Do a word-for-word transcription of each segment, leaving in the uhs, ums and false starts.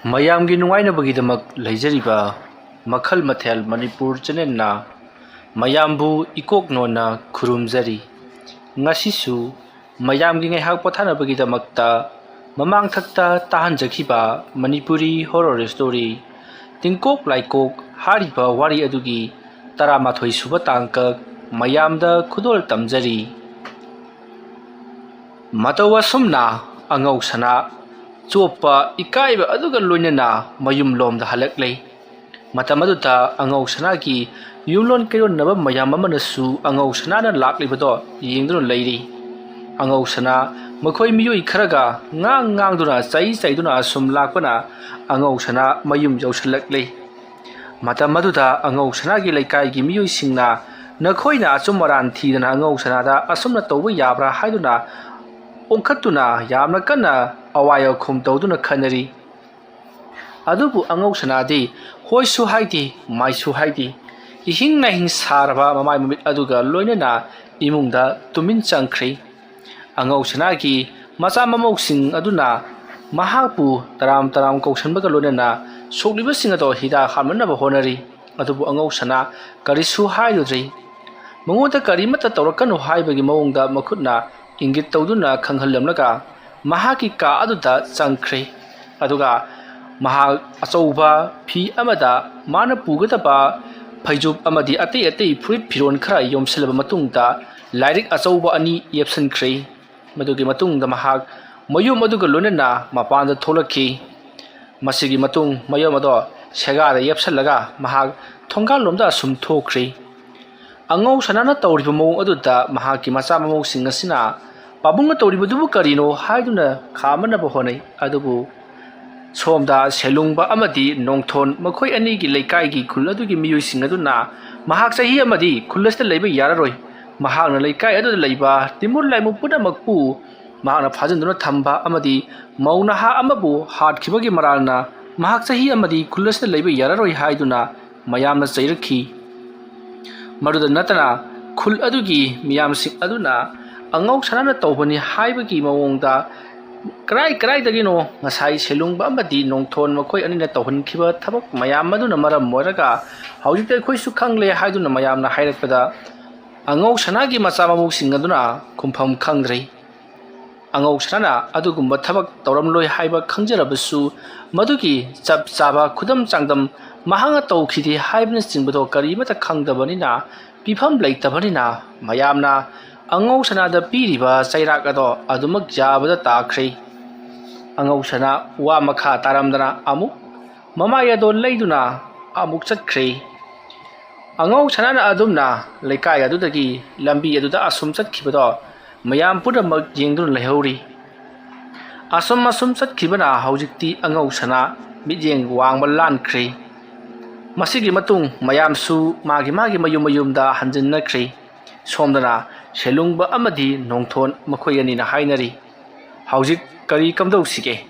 ꯃꯌꯥꯝꯒꯤ ꯅꯨꯡꯉꯥꯏꯅꯕꯒꯤꯗꯃꯛ ꯂꯩꯖꯔꯤꯕ ꯃꯈꯜ ꯃꯊꯦꯜ ꯃꯅꯤꯄꯨꯔ ꯆꯦꯅꯦꯜꯅ ꯃꯌꯥꯝꯕꯨ ꯏꯀꯣꯛ ꯅꯣꯟꯅ ꯈꯨꯔꯨꯝꯖꯔꯤ꯫ ꯉꯁꯤꯁꯨ ꯃꯌꯥꯝꯒꯤ ꯉꯥꯏꯍꯥꯛ ꯄꯣꯊꯥꯅꯕꯒꯤꯗꯃꯛꯇ ꯃꯃꯥꯡꯊꯛꯇ ꯇꯥꯍꯟꯖꯈꯤꯕ ꯃꯅꯤꯄꯨꯔꯤ ꯍꯣꯔꯣꯔ ꯁ꯭ꯇꯣꯔꯤ ꯇꯤꯡꯀꯣꯛ ꯂꯥꯏꯀꯣꯛ ꯍꯥꯏꯔꯤꯕ ꯋꯥꯔꯤ ꯑꯗꯨꯒꯤ ꯇꯔꯥꯃꯥꯊꯣꯏ ꯁꯨꯕ ꯇꯥꯡꯀꯛ ꯃꯌꯥꯝꯗ ꯈꯨꯗꯣꯜ ꯇꯝꯖꯔꯤ꯫ ꯃꯇꯧ ꯑꯁꯨꯝꯅ ꯑꯉꯧ ꯁꯅꯥ ꯆꯣꯞꯄ ꯏꯀꯥꯏꯕ ꯑꯗꯨꯒ ꯂꯣꯏꯅꯅ ꯃꯌꯨꯝ ꯂꯣꯝꯗ ꯍꯜꯂꯛꯂꯦ꯫ ꯃꯇꯝ ꯑꯗꯨꯗ ꯑꯉꯧ ꯁꯅꯥꯒꯤ ꯌꯨꯝꯂꯣꯟ ꯀꯩꯔꯣꯟꯅꯕ ꯃꯌꯥꯝ ꯑꯃꯅꯁꯨ ꯑꯉꯧ ꯁꯅꯥꯅ ꯂꯥꯛꯂꯤꯕꯗꯣ ꯌꯦꯡꯗꯨꯅ ꯂꯩꯔꯤ꯫ ꯑꯉꯧ ꯁꯅꯥ ꯃꯈꯣꯏ ꯃꯤꯑꯣꯏ ꯈꯔꯒ ꯉꯥꯡ ꯉꯥꯡꯗꯨꯅ ꯆꯩ ꯆꯩꯗꯨꯅ ꯑꯁꯨꯝ ꯂꯥꯛꯄꯅ ꯑꯉꯧ ꯁꯅꯥ ꯃꯌꯨꯝ ꯌꯧꯁꯤꯜꯂꯛꯂꯦ꯫ ꯃꯇꯝ ꯑꯗꯨꯗ ꯑꯉꯧ ꯁꯅꯥꯒꯤ ꯂꯩꯀꯥꯏꯒꯤ ꯃꯤꯑꯣꯏꯁꯤꯡꯅ ꯅꯈꯣꯏꯅ ꯑꯆꯨꯝ ꯑꯔꯥꯟ ꯊꯤꯗꯅ ꯑꯉꯧ ꯁꯅꯥꯗ ꯑꯁꯨꯝꯅ ꯇꯧꯕ ꯌꯥꯕ꯭ꯔꯥ ꯍꯥꯏꯗꯨꯅ ꯑꯣꯟꯈꯠꯇꯨꯅ ꯌꯥꯝꯅ ꯀꯟꯅ ꯑꯋꯥꯏ ꯑꯈꯨꯝ ꯇꯧꯗꯨꯅ ꯈꯟꯅꯔꯤ꯫ ꯑꯗꯨꯕꯨ ꯑꯉꯧ ꯁꯅꯥꯗꯤ ꯍꯣꯏꯁꯨ ꯍꯥꯏꯗꯦ, ꯃꯥꯏꯁꯨ ꯍꯥꯏꯗꯦ꯫ ꯏꯍꯤꯡ ꯅꯥꯍꯤꯡ ꯁꯥꯔꯕ ꯃꯃꯥꯏ ꯃꯃꯤꯠ ꯑꯗꯨꯒ ꯂꯣꯏꯅꯅ ꯏꯃꯨꯡꯗ ꯇꯨꯃꯤꯟ ꯆꯪꯈ꯭ꯔꯦ꯫ ꯑꯉꯧ ꯁꯅꯥꯒꯤ ꯃꯆꯥ ꯃꯃꯧꯁꯤꯡ ꯑꯗꯨꯅ ꯃꯍꯥꯛꯄꯨ ꯇꯔꯥꯝ ꯇꯔꯥꯝ ꯀꯧꯁꯟꯕꯒ ꯂꯣꯏꯅꯅ ꯁꯣꯛꯂꯤꯕꯁꯤꯡ ꯑꯗꯣ ꯍꯤꯗꯥꯛ ꯍꯥꯞꯅꯅꯕ ꯍꯣꯠꯅꯔꯤ꯫ ꯑꯗꯨꯕꯨ ꯑꯉꯧ ꯁꯅꯥ ꯀꯔꯤꯁꯨ ꯍꯥꯏꯔꯨꯗ꯭ꯔꯤ꯫ ꯃꯉꯣꯟꯗ ꯀꯔꯤꯃꯠꯇ ꯇꯧꯔꯛꯀꯅꯨ ꯍꯥꯏꯕꯒꯤ ꯃꯑꯣꯡꯗ ꯃꯈꯨꯠꯅ ꯏꯪꯒꯤꯠ ꯇꯧꯗꯨꯅ ꯈꯪꯍꯜꯂꯝꯂꯒ ꯃꯍꯥꯛꯀꯤ ꯀꯥ ꯑꯗꯨꯗ ꯆꯪꯈ꯭ꯔꯦ꯫ ꯑꯗꯨꯒ ꯃꯍꯥꯛ ꯑꯆꯧꯕ ꯐꯤ ꯑꯃꯗ ꯃꯥꯅ ꯄꯨꯒꯗꯕ ꯐꯩꯖꯨꯞ ꯑꯃꯗꯤ ꯑꯇꯩ ꯑꯇꯩ ꯐꯨꯔꯤꯠ ꯐꯤꯔꯣꯜ ꯈꯔ ꯌꯣꯝꯁꯤꯜꯂꯕ ꯃꯇꯨꯡꯗ ꯂꯥꯏꯔꯤꯛ ꯑꯆꯧꯕ ꯑꯅꯤ ꯌꯦꯞꯁꯤꯟꯈ꯭ꯔꯦ꯫ ꯃꯗꯨꯒꯤ ꯃꯇꯨꯡꯗ ꯃꯍꯥꯛ ꯃꯌꯨꯝ ꯑꯗꯨꯒ ꯂꯣꯏꯅꯅ ꯃꯄꯥꯟꯗ ꯊꯣꯛꯂꯛꯈꯤ꯫ ꯃꯁꯤꯒꯤ ꯃꯇꯨꯡ ꯃꯌꯨꯝ ꯑꯗꯣ ꯁꯦꯒꯥꯗ ꯌꯦꯞꯁꯤꯜꯂꯒ ꯃꯍꯥꯛ ꯊꯣꯡꯒꯥꯜꯂꯣꯝꯗ ꯑꯁꯨꯝ ꯊꯣꯛꯈ꯭ꯔꯦ꯫ ꯑꯉꯧ ꯁꯅꯥꯅ ꯇꯧꯔꯤꯕ ꯃꯑꯣꯡ ꯑꯗꯨꯗ ꯃꯍꯥꯛꯀꯤ ꯃꯆꯥ ꯃꯃꯧꯁꯤꯡ ꯑꯁꯤꯅ ꯄꯥꯕꯨꯡꯅ ꯇꯧꯔꯤꯕꯗꯨꯕꯨ ꯀꯔꯤꯅꯣ ꯍꯥꯏꯗꯨꯅ ꯈꯥꯝꯅꯅꯕ ꯍꯣꯠꯅꯩ꯫ ꯑꯗꯨꯕꯨ ꯁꯣꯝꯗ ꯁꯦꯂꯨꯡꯕ ꯑꯃꯗꯤ ꯅꯣꯡꯊꯣꯟ ꯃꯈꯣꯏ ꯑꯅꯤꯒꯤ ꯂꯩꯀꯥꯏꯒꯤ ꯈꯨꯜ ꯑꯗꯨꯒꯤ ꯃꯤꯑꯣꯏꯁꯤꯡ ꯑꯗꯨꯅ ꯃꯍꯥꯛ ꯆꯍꯤ ꯑꯃꯗꯤ ꯈꯨꯜ ꯑꯁꯤꯗ ꯂꯩꯕ ꯌꯥꯔꯔꯣꯏ, ꯃꯍꯥꯛꯅ ꯂꯩꯀꯥꯏ ꯑꯗꯨꯗ ꯂꯩꯕ ꯇꯤꯃꯨꯔ ꯂꯥꯏꯃꯨ ꯄꯨꯝꯅꯃꯛꯄꯨ ꯃꯍꯥꯛꯅ ꯐꯥꯖꯤꯟꯗꯨꯅ ꯊꯝꯕ ꯑꯃꯗꯤ ꯃꯧ ꯅꯍꯥ ꯑꯃꯕꯨ ꯍꯥꯠꯈꯤꯕꯒꯤ ꯃꯔꯥꯜꯅ ꯃꯍꯥꯛ ꯆꯍꯤ ꯑꯃꯗꯤ ꯈꯨꯜ ꯑꯁꯤꯗ ꯂꯩꯕ ꯌꯥꯔꯔꯣꯏ ꯍꯥꯏꯗꯨꯅ ꯃꯌꯥꯝꯅ ꯆꯩꯔꯛꯈꯤ꯫ ꯃꯗꯨꯗ ꯅꯠꯇꯅ ꯈꯨꯜ ꯑꯗꯨꯒꯤ ꯃꯤꯌꯥꯝꯁꯤꯡ ꯑꯗꯨꯅ ꯑꯉꯧ ꯁꯅꯥꯅ ꯇꯧꯕꯅꯤ ꯍꯥꯏꯕꯒꯤ ꯃꯑꯣꯡꯗ ꯀꯔꯥꯏ ꯀꯔꯥꯏꯗꯒꯤꯅꯣ ꯉꯁꯥꯏ ꯁꯦꯂꯨꯡꯕ ꯑꯃꯗꯤ ꯅꯣꯡꯊꯣꯟ ꯃꯈꯣꯏ ꯑꯅꯤꯅ ꯇꯧꯍꯟꯈꯤꯕ ꯊꯕꯛ ꯃꯌꯥꯝ ꯑꯗꯨꯅ ꯃꯔꯝ ꯑꯣꯏꯔꯒ ꯍꯧꯖꯤꯛꯇꯤ ꯑꯩꯈꯣꯏꯁꯨ ꯈꯪꯂꯦ ꯍꯥꯏꯗꯨꯅ ꯃꯌꯥꯝꯅ ꯍꯥꯏꯔꯛꯄꯗ, ꯑꯉꯧ ꯁꯅꯥꯒꯤ ꯃꯆꯥ ꯃꯃꯧꯁꯤꯡ ꯑꯗꯨꯅ ꯈꯨꯝꯐꯝ ꯈꯪꯗ꯭ꯔꯦ꯫ ꯑꯉꯧ ꯁꯅꯥꯅ ꯑꯗꯨꯒꯨꯝꯕ ꯊꯕꯛ ꯇꯧꯔꯝꯂꯣꯏ ꯍꯥꯏꯕ ꯈꯪꯖꯔꯕꯁꯨ, ꯃꯗꯨꯒꯤ ꯆꯞ ꯆꯥꯕ ꯈꯨꯗꯝ ꯆꯥꯡꯗꯝ ꯃꯍꯥꯛꯅ ꯇꯧꯈꯤꯗꯦ ꯍꯥꯏꯕꯅꯆꯤꯡꯕꯗꯣ ꯀꯔꯤꯃꯠꯇ ꯈꯪꯗꯕꯅꯤꯅ, ꯄꯤꯐꯝ ꯂꯩꯇꯕꯅꯤꯅ, ꯃꯌꯥꯝꯅ ꯑꯉꯧ ꯁꯅꯥꯗ ꯄꯤꯔꯤꯕ ꯆꯩꯔꯥꯛ ꯑꯗꯣ ꯑꯗꯨꯃꯛ ꯌꯥꯕꯗ ꯇꯥꯈ꯭ꯔꯦ꯫ ꯑꯉꯧ ꯁꯅꯥ ꯋꯥ ꯃꯈꯥ ꯇꯥꯔꯝꯗꯅ ꯑꯃꯨꯛ ꯃꯃꯥꯏ ꯑꯗꯣ ꯂꯩꯗꯨꯅ ꯑꯃꯨꯛ ꯆꯠꯈ꯭ꯔꯦ꯫ ꯑꯉꯧ ꯁꯅꯥꯅ ꯑꯗꯨꯝꯅ ꯂꯩꯀꯥꯏ ꯑꯗꯨꯗꯒꯤ ꯂꯝꯕꯤ ꯑꯗꯨꯗ ꯑꯁꯨꯝ ꯆꯠꯈꯤꯕꯗꯣ ꯃꯌꯥꯝ ꯄꯨꯝꯅꯃꯛ ꯌꯦꯡꯗꯨꯅ ꯂꯩꯍꯧꯔꯤ꯫ ꯑꯁꯨꯝ ꯑꯁꯨꯝ ꯆꯠꯈꯤꯕꯅ ꯍꯧꯖꯤꯛꯇꯤ ꯑꯉꯧ ꯁꯅꯥ ꯃꯤꯠꯌꯦꯡ ꯋꯥꯡꯕ ꯂꯥꯟꯈ꯭ꯔꯦ꯫ ꯃꯁꯤꯒꯤ ꯃꯇꯨꯡ ꯃꯌꯥꯝꯁꯨ ꯃꯥꯒꯤ ꯃꯥꯒꯤ ꯃꯌꯨꯝ ꯃꯌꯨꯝꯗ ꯍꯟꯖꯤꯟꯅꯈ꯭ꯔꯦ꯫ ꯁꯣꯝꯗꯅ ꯁꯦꯂꯨꯡꯕ ꯑꯃꯗꯤ ꯅꯣꯡꯊꯣꯟ ꯃꯈꯣꯏ ꯑꯅꯤꯅ ꯍꯥꯏꯅꯔꯤ, "ꯍꯧꯖꯤꯛ ꯀꯔꯤ ꯀꯝꯗꯧꯁꯤꯒꯦ?"